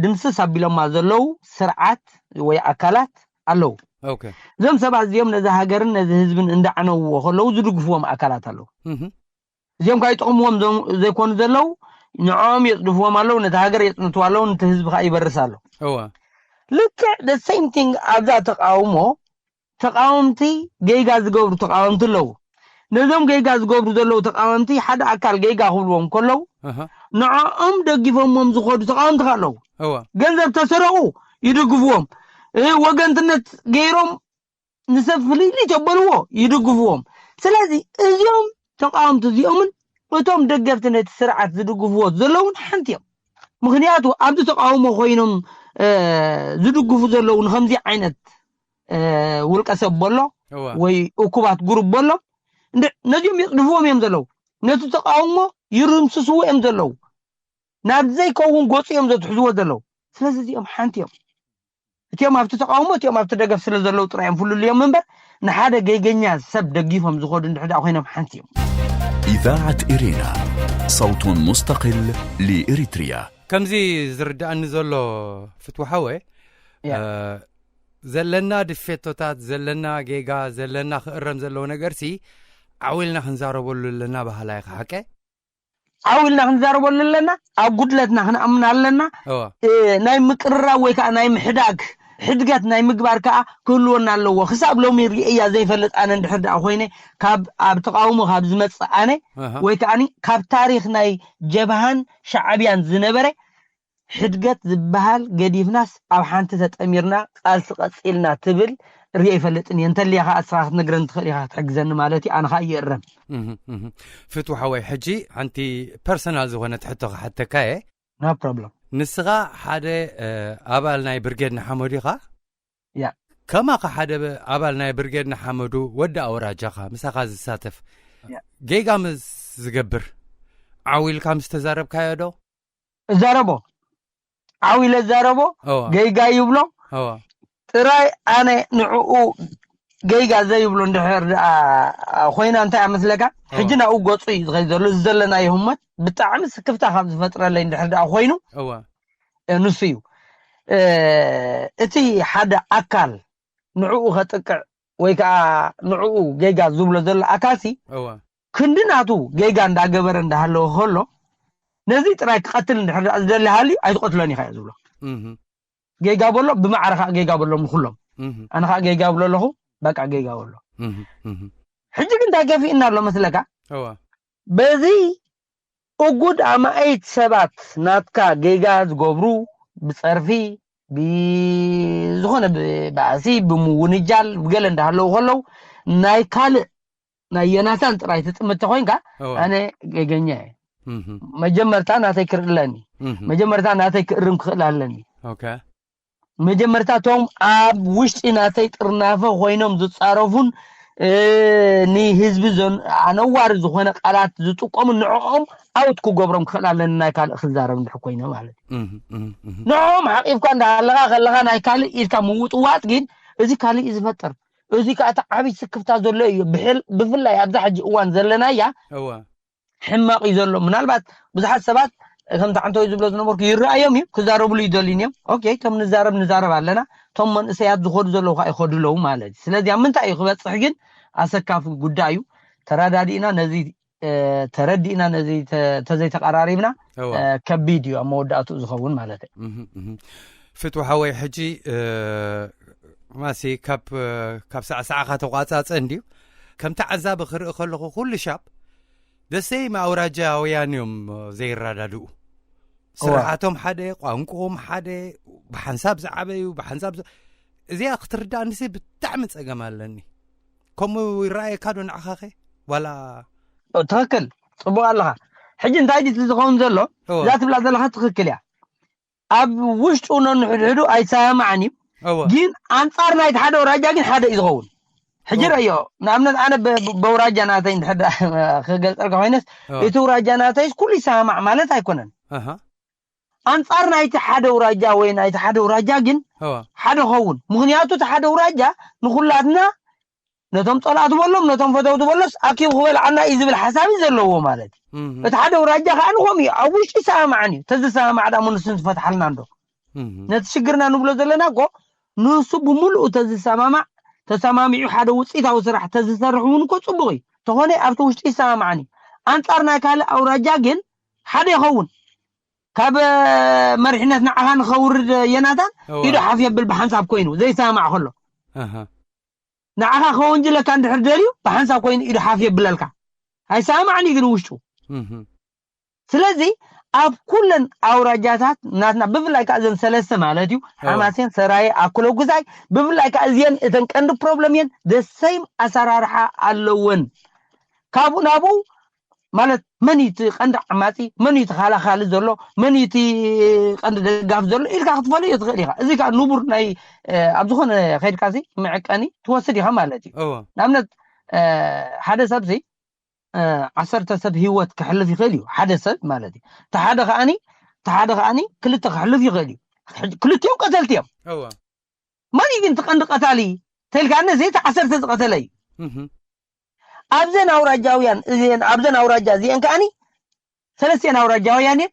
ድምስስ ኣቢሎማ ዘለዉ ስርዓት ወይ ኣካላት ኣለዉ። እዞም ሰባት እዚኦም ነዚ ሃገርን ነዚ ህዝብን እንዳዕነውዎ ከለዉ ዝድግፍዎም ኣካላት ኣለዉ። እዚኦም ካብ ይጠቕምዎም ዘይኮኑ ዘለዉ ንዕኦም የፅድፍዎም ኣለዉ፣ ነቲ ሃገር የፅንትዋ ኣለዉ፣ ነቲ ህዝቢ ከዓ ይበርስ ኣሎ። ልክዕ the same thing ኣብዛ ተቃውሞ ተቃወምቲ ገይጋ ዝገብሩ ተቃወምቲ ኣለዉ። ነዞም ገይጋ ዝገብሩ ዘለዉ ተቃወምቲ ሓደ ኣካል ገይጋ ክብልዎም ከለዉ ንዕኦም ደጊፎሞም ዝኸዱ ተቃወምቲ ኣለዉ። ገንዘብ ተሰረቁ ይድግፍዎም፣ ወገንትነት ገይሮም ንሰብ ፍልይልይ ተበልዎ ይድግፍዎም። ስለዚ እዚኦም ተቃወምቲ እዚኦምን እቶም ደገፍቲ ነቲ ስርዓት ዝድግፍዎ ዘለውን ሓንቲ እዮም። ምክንያቱ ኣብዚ ተቃውሞ ኮይኖም ዝድግፉ ዘለዉ ንከምዚ ዓይነት ውልቀ ሰብ በሎ ወይ እኩባት ጉሩብ በሎ ነዚኦም የፅድፍዎም እዮም ዘለዉ። ነቲ ተቃውሞ ይርምስስዎ እዮም ዘለዉ። ናብ ዘይከውን ገፁ እዮም ዘትሕዝዎ ዘለዉ። ስለዚ እዚኦም ሓንቲ እዮም። እቲኦም ኣብቲ ተቃውሞ እቲኦም ኣብቲ ደገፍ ስለ ዘለዉ ጥራይ እዮም ፍልልዮም እምበር ንሓደ ገይገኛ ሰብ ደጊፎም ዝኸዱ እንድሕር ደኣ ኮይኖም ሓንቲ እዮም። إذاعة إرينا، صوت مستقل لإريتريا. ከምዚ ዝርድኣኒ ዘሎ ፍትዊ ሓወ ዘለና ድፌቶታት ዘለና ጌጋ ዘለና ክእረም ዘለዎ ነገርሲ ዓው ኢልና ክንዛረበሉ ኣለና በሃላይ ክሓቀ ዓው ኢልና ክንዛረበሉ ኣለና። ኣብ ጉድለትና ክንኣምን ኣለና። ናይ ምቅርራብ ወይ ከዓ ናይ ምሕዳግ ሕድገት ናይ ምግባር ከዓ ክህልወና ኣለዎ። ክሳብ ሎሚ ርእያ ዘይፈልጥ ኣነ እንድሕር ደኣ ኮይነ ካብ ኣብ ተቃውሞ ካብ ዝመፅእ ኣነ ወይ ከዓ ካብ ታሪክ ናይ ጀብሃን ሻዕብያን ዝነበረ ሕድገት ዝበሃል ገዲፍናስ ኣብ ሓንቲ ተጠሚርና ቃልሲ ቀፂልና ትብል ርእየ ይፈልጥን እየ። እንተልያ ከዓ እስኻ ክትነግረን ትኽእል ኢኻ ክትሕግዘኒ ማለት እዩ። ኣነ ከዓ ይእረም። ፍትዊ ሓወይ ሕጂ ሓንቲ ፐርሰናል ዝኾነት ሕቶ ክሓተካ እየ። No problem። ንስኻ ሓደ ኣባል ናይ ብርጌድ ንሓመዱ ኢኻ። ያ ከማኻ ሓደ ኣባል ናይ ብርጌድ ንሓመዱ ወዲ ኣውራጃኻ ምሳኻ ዝሳተፍ ጌጋ ምስ ዝገብር ዓው ኢልካ ምስ ተዛረብካዮ ዶ? እዛረቦ ዓው ኢለ እዛረቦ ገይጋ ይብሎ ጥራይ ኣነ ንዕኡ ገይጋ ዘይብሎ እንድሕር ኮይና እንታይ ኣመስለካ ሕጂ ናብኡ ገፁ እዩ ዝኸይ ዘሎ እዚ ዘለናዮ ህሞት ብጣዕሚ ስክፍታ ካብ ዝፈጥረለይ እንድሕር ደኣ ኮይኑ ንሱ እዩ እቲ ሓደ ኣካል ንዕኡ ከጥቅዕ ወይ ከዓ ንዕኡ ገይጋ ዝብሎ ዘሎ ኣካልሲ ክንዲ ናቱ ጌጋ እንዳገበረ እንዳሃለወ ከሎ ነዚ ጥራይ ክቐትል እንድሕር ደኣ ዝደሊ ሃልዩ ኣይትቐትሎን ኢኻ እየ ዝብሎ። ጌጋ በሎ ብማዕረ ከዓ ጌጋ በሎም ንኩሎም። ኣነ ከዓ ጌጋ ብሎ ኣለኹ በቃ ጌጋ በሎ። ሕጂ ግን እንታይ ከፊእና ኣሎ መስለካ? በዚ እጉድ ኣማኢት ሰባት ናትካ ጌጋ ዝገብሩ ብፀርፊ ብዝኾነ ብባእሲ ብምውንጃል ብገለ እንዳሃለዉ ከለዉ ናይ ካልእ ናይ ዮናታን ጥራይ ትጥምት ተኮይንካ ኣነ ገገኛ እየ። መጀመርታ ናተይ ክርኢ ኣለኒ። መጀመርታ ናተይ ክእርም ክኽእል ኣለኒ። መጀመርታ እቶም ኣብ ውሽጢ ናተይ ጥርናፈ ኮይኖም ዝፃረፉን ንህዝቢ ኣነዋሪ ዝኾነ ቃላት ዝጥቀሙ ንዕኦም ኣውት ክገብሮም ክኽእል ኣለኒ ናይ ካልእ ክዛረብ እንድሕ ኮይነ ማለት እዩ። ንዕኦም ሓቂፍካ እንዳሃለካ ከለካ ናይ ካልእ ኢድካ ምውጥዋጥ ግን እዚ ካልእ እዩ ዝፈጥር። እዚ ከዓ እቲ ዓብይ ስክፍታ ዘሎ እዩ። ብፍላይ ኣብዛ ሕጂ እዋን ዘለናያ ሕማቕ እዩ ዘሎ። ምናልባት ብዙሓት ሰባት ከምቲ ዓንተወይ ዝብሎ ዝነበርኩ ይረኣዮም እዩ ክዛረብሉ ይደልዩን እዮም። ኦኬ እቶም ንዛረብ ንዛረብ ኣለና። እቶም መንእሰያት ዝኸዱ ዘለዉ ከዓ ይኸዱ ኣለዉ ማለት እዩ። ስለዚ ኣብ ምንታይ እዩ ክበፅሕ ግን ኣሰካፊ ጉዳይ እዩ። ተረዳዲእና ነዚ ተረዲእና ነዚ ተዘይተቀራሪብና ከቢድ እዩ ኣብ መወዳእትኡ ዝኸውን ማለት እዩ። ፍትዊ ሓወይ ሕጂ ማሲ ካብ ሳዕሳዕኻ ተቋፃፀ እንድዩ ከም ተዓዛቢ ክርኢ ከለኹ ኩሉ ሻብ ደሰይ ኣውራጃውያን እዮም ዘይረዳድኡ። ስርዓቶም ሓደ፣ ቋንቋኦም ሓደ፣ ብሓንሳብ ዝዓበዩ ብሓንሳብ እዚኣ ክትርዳእንሲ ብጣዕሚ ፀገም ኣለኒ። ከምኡ ይረኣየካ ዶ ንዓኻኸ ዋላ? ትኽክል፣ ፅቡቅ ኣለኻ። ሕጂ እንታይ ድዩ ዝኸውን ዘሎ? እዛ ትብላ ዘለኻ ትኽክል እያ። ኣብ ውሽጡ ነንሕድሕዱ ኣይሰማማዕን እዩ። ግን ኣንፃር ናይቲ ሓደ ወራጃ ግን ሓደ እዩ ዝኸውን። ሕጂ ረዮ ንኣብነት ኣነ በውራጃ ናተይ እንድሕር ክገልፀልካ ኮይነስ እቲ ውራጃ ናተይስ ኩሉ ይሰማማዕ ማለት ኣይኮነን። ኣንፃር ናይቲ ሓደ ውራጃ ወይ ናይቲ ሓደ ውራጃ ግን ሓደ ኸውን። ምክንያቱ እቲ ሓደ ውራጃ ንኩላትና ነቶም ፀላእቲ በሎም ነቶም ፈተውቲ በሎስ ኣኪቡ ክበልዓና እዩ ዝብል ሓሳብ እዩ ዘለዎ ማለት እዩ። እቲ ሓደ ውራጃ ከዓ ንኸም እዩ ኣብ ውሽጢ ይሰማማዕን እዩ። ተዝሰማማዕ ዳ መንሱ ዝፈትሓልና እንዶ ነቲ ሽግርና ንብሎ ዘለና እኮ ንሱ ብምሉኡ ተዝሰማማዕ ተሰማሚዑ ሓደ ውፅኢታዊ ስራሕ ተዝሰርሕ እውን እኮ ፅቡቅ እዩ። ተኾነ ኣብቲ ውሽጢ ይሰማማዕን እዩ። ኣንፃር ናይ ካልእ ኣውራጃ ግን ሓደ ይኸውን። ካብ መሪሕነት ንዓኻ ንኸውርድ የናታን ኢዱ ሓፍ የብል ብሓንሳብ ኮይኑ ዘይሰማማዕ ከሎ ንዓኻ ከወንጅለካ እንድሕር ደልዩ ብሓንሳብ ኮይኑ ኢዱ ሓፍ የብለልካ። ኣይሰማማዕን እዩ ግን ውሽጡ። ስለዚ ኣብ ኩለን ኣውራጃታት ናትና፣ ብፍላይ ከዓ እዘን ሰለስተ ማለት እዩ፣ ሓማሴን፣ ሰራየ፣ ኣኩለጉዛይ፣ ብፍላይ ከዓ እዚአን እተን ቀንዲ ፕሮብለም እየን። The same ኣሰራርሓ ኣለወን። ካብኡ ናብኡ ማለት መን እዩ እቲ ቀንዲ ዓማፂ፣ መን እዩ ተኸላኻሊ ዘሎ፣ መን እዩ እቲ ቀንዲ ደጋፊ ዘሎ ኢልካ ክትፈልዮ ትኽእል ኢኻ። እዚ ከዓ ንቡር ናይ ኣብ ዝኾነ ከይድካ ሲ መዐቀኒ ትወስድ ኢኻ ማለት እዩ። ንኣብነት ሓደ ሰብ ሲ ዓሰርተ ሰብ ህይወት ክሕልፍ ይኽእል እዩ፣ ሓደ ሰብ ማለት እዩ። ተሓደ ከዓኒ ተሓደ ከዓኒ ክልተ ክሕልፍ ይኽእል እዩ። ክልቲኦም ቀተልቲ እዮም። መን እዩ ግን ትቐንዲ ቀታሊ ተልካ ነዚ እቲ ዓሰርተ ዝቐተለ እዩ። ኣብዘን ኣውራጃውያን እዚአን ኣብዘን ኣውራጃ እዚአን ከዓኒ ሰለስቲአን ኣውራጃውያን እየን።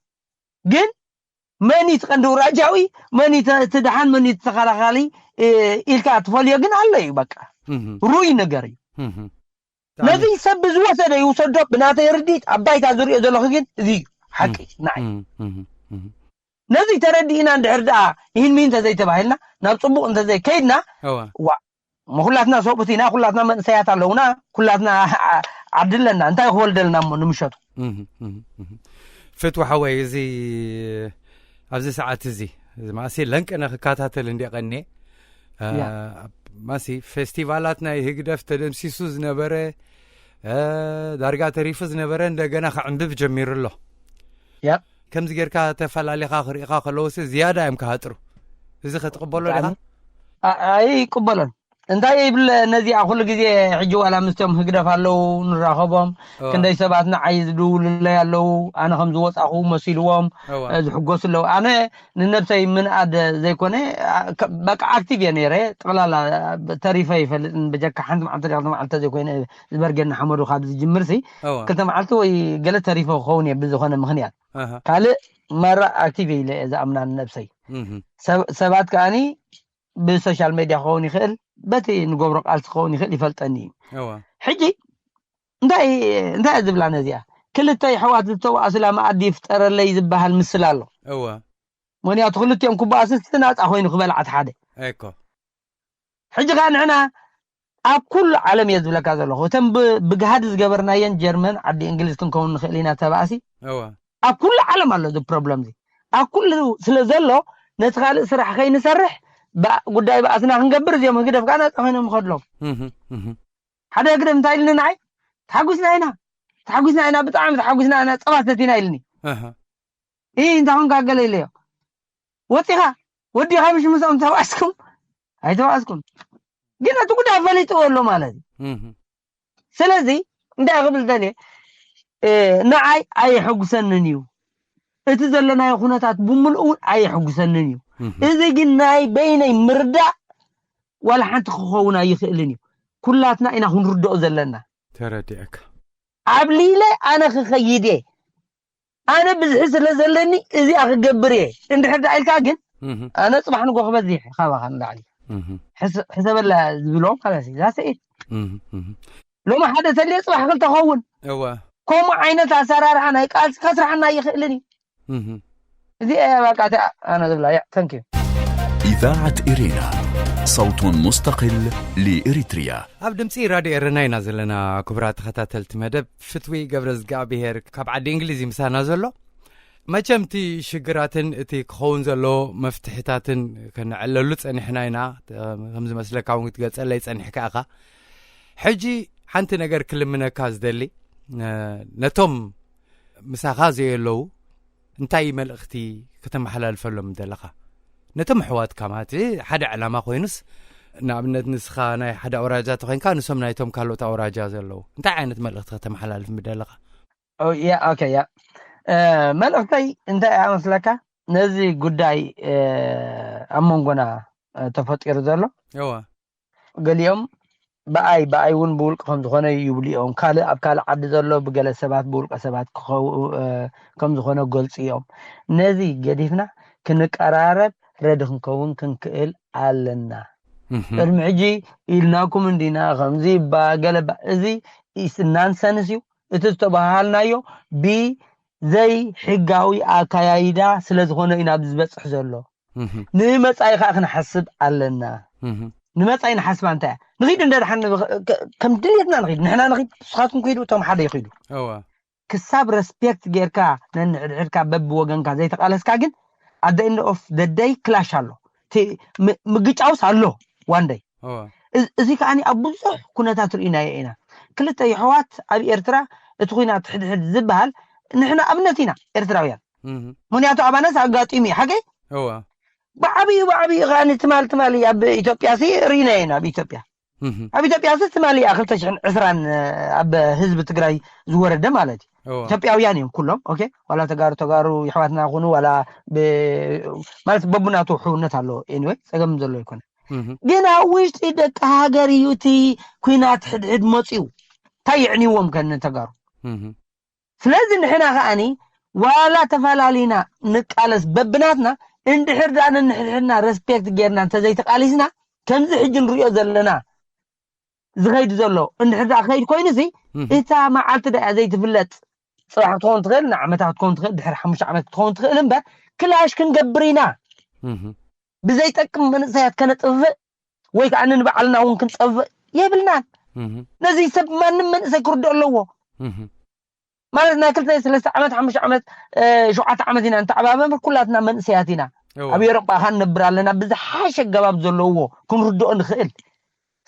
ግን መን እዩ ትቐንዲ ኣውራጃዊ፣ መን እዩ ትድሓን፣ መን እዩ ተኸላኻሊ ኢልካ ትፈልዮ ግን ኣሎ እዩ። በቃ ሩይ ነገር እዩ። ነዚ ሰብ ብዝወሰደ ይውሰዶ። ብናተይ ርዲት ኣብ ባይታ ዝሪኦ ዘለኹ ግን እዚ እዩ ሓቂ ናይ ነዚ ተረዲእና እንድሕር ደኣ ይህን ሚን እንተዘይተባሂልና ናብ ፅቡቕ እንተዘይከይድና ዋ እሞ ኩላትና ሰብኡት ኢና፣ ኩላትና መንእሰያት ኣለውና፣ ኩላትና ዓዲ ኣለና። እንታይ ክወልደልና እሞ ንምሸቱ? ፍትዊ ሓወይ፣ እዚ ኣብዚ ሰዓት እዚ እዚ ማእሲ ለንቅነ ክከታተል እንዲ ቀኔ ማሲ ፌስቲቫላት ናይ ህግደፍ ተደምሲሱ ዝነበረ ዳርጋ ተሪፉ ዝነበረ እንደገና ክዕንብብ ጀሚሩ ኣሎ። ከምዚ ጌርካ ተፈላሊኻ ክርኢኻ ከለውሲ ዝያዳ እዮም ክሃጥሩ። እዚ ክትቕበሎ ዲኻ? ኣይቅበሎን። እንታይ ይብል ነዚኣ ኩሉ ግዜ ሕጂ ዋላ ምስቶም ህግደፍ ኣለዉ ንራኸቦም ክንደይ ሰባት ንዓይ ዝድውሉለይ ኣለዉ። ኣነ ከም ዝወፃኹ መሲልዎም ዝሕጎሱ ኣለዉ። ኣነ ንነብሰይ ምንኣድ ዘይኮነ በቃ ኣክቲቭ እየ ነይረ። ጠቕላላ ተሪፈ ይፈልጥን በጀካ ሓንቲ መዓልቲ ዲካ መዓልቲ ዘይኮይነ ዝበርገኒ ሓመዱ ካብ ዝጅምር ሲ ክልተ መዓልቲ ወይ ገለ ተሪፈ ክኸውን እየ ብዝኾነ ምኽንያት። ካልእ መራ ኣክቲቭ እየ ኢለ እየ ዝኣምና ንነብሰይ። ሰባት ከኣኒ ብሶሻል ሜድያ ክኸውን ይኽእል፣ በቲ ንገብሮ ቃልሲ ክኸውን ይኽእል ይፈልጠኒ እዩ። ሕጂ እንታይ እንታይ እየ ዝብላ ነዚኣ ክልተ ይሕዋት ዝተዋእስላ መኣዲ ይፍጠረለይ ዝበሃል ምስል ኣሎ። ምክንያቱ ክልቲኦም ክበኣሱ እቲ ናፃ ኮይኑ ክበልዓ እቲ ሓደ ሕጂ ከዓ ንሕና ኣብ ኩሉ ዓለም እየ ዝብለካ ዘለኹ እተን ብግሃድ ዝገበርናየን ጀርመን ዓዲ እንግሊዝ ክንከውን ንኽእል ኢና ተባእሲ ኣብ ኩሉ ዓለም ኣሎ እዚ ፕሮብለም እዚ ኣብ ኩሉ ስለ ዘሎ ነቲ ካልእ ስራሕ ከይንሰርሕ ጉዳይ በኣስና ክንገብር እዚኦም ህግደፍ ከዓ ናፃ ኮይኖም ይኸድሎም ሓደ ህግደፍ እንታይ ኢልኒ ንዓይ ተሓጒስና ኢና ተሓጒስና ኢና ብጣዕሚ ተሓጒስና ኢና ፀባ ሰቲና ኢልኒ ይ እንታይ ኮንካ ገለ ኢለዮ ወፂኻ ወዲኻ ምሽ ምስኦም ተባእስኩም ኣይተባእስኩም ግን እቲ ጉዳይ ፈሊጥዎ ኣሎ ማለት እዩ ስለዚ እንታይ ክብል ደልየ ንዓይ ኣየሐጉሰንን እዩ እቲ ዘለናዮ ኩነታት ብምልኡ እውን ኣየሐጉሰንን እዩ እዚ ግን ናይ በይነይ ምርዳእ ዋላ ሓንቲ ክኸውን ኣይኽእልን እዩ ኩላትና ኢና ክንርድኦ ዘለና ተረዲአካ ዓብሊለ ኣነ ክኸይድ እየ ኣነ ብዝሒ ስለ ዘለኒ እዚኣ ክገብር እየ እንድሕር ዳ ኢልካ ግን ኣነ ፅባሕ ንጎ ክበዝሕ ካባኻ ንላዕሊ ሕሰበላ ዝብሎ ማለት እዩ ዛሰኢት ሎሚ ሓደ ተልየ ፅባሕ ክልተ ኸውን እወ ከምኡ ዓይነት ኣሰራርሓ ናይ ቃልሲ ከስራሕና ይኽእልን እዩ እዚ እያ በቃ እቲኣ ኣነ ዝብላ እያ ተንኪዩ إذاعة إرينا، صوت مستقل لإريتريا. ኣብ ድምፂ ራድዮ ኤረና ኢና ዘለና። ክቡራት ተኸታተልቲ መደብ፣ ፍትዊ ገብረ እግዚኣብሄር ካብ ዓዲ እንግሊዝ እዩ ምሳና ዘሎ። መቸም እቲ ሽግራትን እቲ ክኸውን ዘሎ መፍትሕታትን ከነዕለሉ ጸኒሕና ኢና። ከም ዝመስለካ እውን ክትገልጸለይ ጸኒሕካ ኢኻ። ሕጂ ሓንቲ ነገር ክልምነካ ዝደሊ፣ ነቶም ምሳኻ ዘየለዉ እንታይ መልእኽቲ ከተመሓላልፈሎም ደለኻ? ነቶም ኣሕዋትካ ማለት ሓደ ዕላማ ኮይኑስ ንኣብነት ንስኻ ናይ ሓደ ኣውራጃ ተኮይንካ ንሶም ናይቶም ካልኦት ኣውራጃ ዘለዉ እንታይ ዓይነት መልእኽቲ ከተመሓላልፍ ምደለኻ? ኦኬ ያ መልእኽተይ እንታይ እያ መስለካ ነዚ ጉዳይ ኣብ መንጎና ተፈጢሩ ዘሎ ገሊኦም ብኣይ ብኣይ እውን ብውልቂ ከም ዝኾነ ይብሉ እዮም ካልእ ኣብ ካልእ ዓዲ ዘሎ ብገለ ሰባት ብውልቀ ሰባት ክኸው ከም ዝኾነ ገልፁ እዮም ነዚ ገዲፍና ክንቀራረብ ረዲ ክንከውን ክንክእል ኣለና ቅድሚ ሕጂ ኢልናኩም እንዲና ከምዚ ይባ ገለባ እዚ ናንሰንስ እዩ እቲ ዝተባሃልናዮ ብዘይ ሕጋዊ ኣካያይዳ ስለ ዝኾነ እዩ ናብ ዝበፅሕ ዘሎ ንመፃኢ ከዓ ክንሓስብ ኣለና ንመፃኢ ንሓስባ እንታይ እያ ንኺድ እንደ ድሓን ከም ድልየትና ንኺድ ንሕና ንኺድ ንስኻትኩም ክሂዱ እቶም ሓደ ይኺዱ ክሳብ ሬስፔክት ጌርካ ነንሕድሕድካ በብወገንካ ዘይተቃለስካ ግን ኣደ ኢንድ ኦፍ ደደይ ክላሽ ኣሎ። ምግጫውስ ኣሎ ዋንደይ። እዚ ከዓ ኣብ ብዙሕ ኩነታት ርኢናዮ ኢና። ክልተ የሕዋት ኣብ ኤርትራ እቲ ኩናት ሕድሕድ ዝበሃል ንሕና ኣብነት ኢና ኤርትራውያን። ምክንያቱ ኣባነስ ኣጋጢሙ እዩ ሓቀይ። ብዓብዩ ብዓብዩ ከዓ ትማል ትማል ኣብ ኢትዮጵያ ሲ ርኢናዮ ኢና ኣብ ኢትዮጵያ ኣብ ኢትዮጵያ ሲ ትማል እያ ክልተ ሽሕን ዕስራን ኣብ ህዝቢ ትግራይ ዝወረደ ማለት እዩ። ኢትዮጵያውያን እዮም ኩሎም። ኦኬ፣ ዋላ ተጋሩ ተጋሩ ይሕዋትና ይኹኑ ዋላ ማለት በቡናቱ ሕውነት ኣለዎ። ኤኒወይ ጸገም ዘሎ ይኮነ። ግን ኣብ ውሽጢ ደቂ ሃገር እዩ እቲ ኩናት ሕድሕድ መፅዩ እንታይ የዕንዎም ከን ተጋሩ። ስለዚ ንሕና ከኣኒ ዋላ ተፈላሊና ንቃለስ በብናትና እንድሕር ዳ ነንሕድሕድና ሬስፔክት ጌርና እንተዘይተቃሊስና ከምዚ ሕጂ ንሪኦ ዘለና ዝኸይድ ዘሎ እንድሕር ዳ ክኸይድ ኮይኑ ሲ እታ መዓልቲ ዳ እያ ዘይትፍለጥ። ፅባሕ ክትኸውን ትኽእል ንዓመታ ክትኸውን ትኽእል ድሕሪ ሓሙሽተ ዓመት ክትኸውን ትኽእል እምበር ክላሽ ክንገብር ኢና። ብዘይጠቅም መንእሰያት ከነጥፍእ ወይ ከዓ ንንባዕልና እውን ክንጠፍእ የብልናን። ነዚ ሰብ ማንም መንእሰይ ክርድኦ ኣለዎ። ማለት ናይ ክልተ ሰለስተ ዓመት ሓሙሽተ ዓመት ሸውዓተ ዓመት ኢና ንተዓባበ እምበር ኩላትና መንእሰያት ኢና። ኣብ ኤሮጳ ካ ንነብር ኣለና ብዝሓሸ ኣገባብ ዘለዎ ክንርድኦ ንኽእል።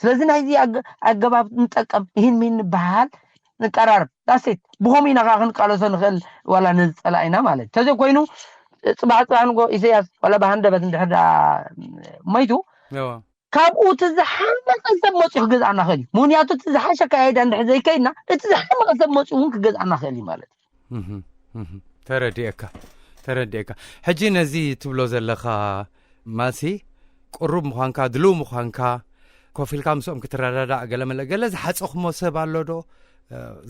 ስለዚ ናይዚ ኣገባብ ንጠቀም ይህን ሚን ንበሃል ንቀራርብ ዳሴት ብኸም ኢና ከዓ ክንቃለሶ ንኽእል። ዋላ ነዚ ፀላኢና ማለት ተዘይ ኮይኑ ፅባሕ ፅባሕ ንጎ ኢሰያስ ዋላ ብሃንደበት እንድሕር ዳ ሞይቱ ካብኡ እቲ ዝሓመቐ ሰብ መፅኡ ክገዝኣና ክእል እዩ። ምክንያቱ እቲ ዝሓሸ ኣካያይዳ እንድሕር ዘይከይድና እቲ ዝሓመቐ ሰብ መፅኡ እውን ክገዝኣና ክእል እዩ ማለት እዩ። ተረዲኤካ ተረዲኤካ። ሕጂ ነዚ ትብሎ ዘለኻ ማሲ ቅሩብ ምዃንካ ድልው ምዃንካ ኮፍ ኢልካ ምስኦም ክትረዳዳእ ገለ መለ ገለ ዝሓፀኹሞ ሰብ ኣሎ ዶ?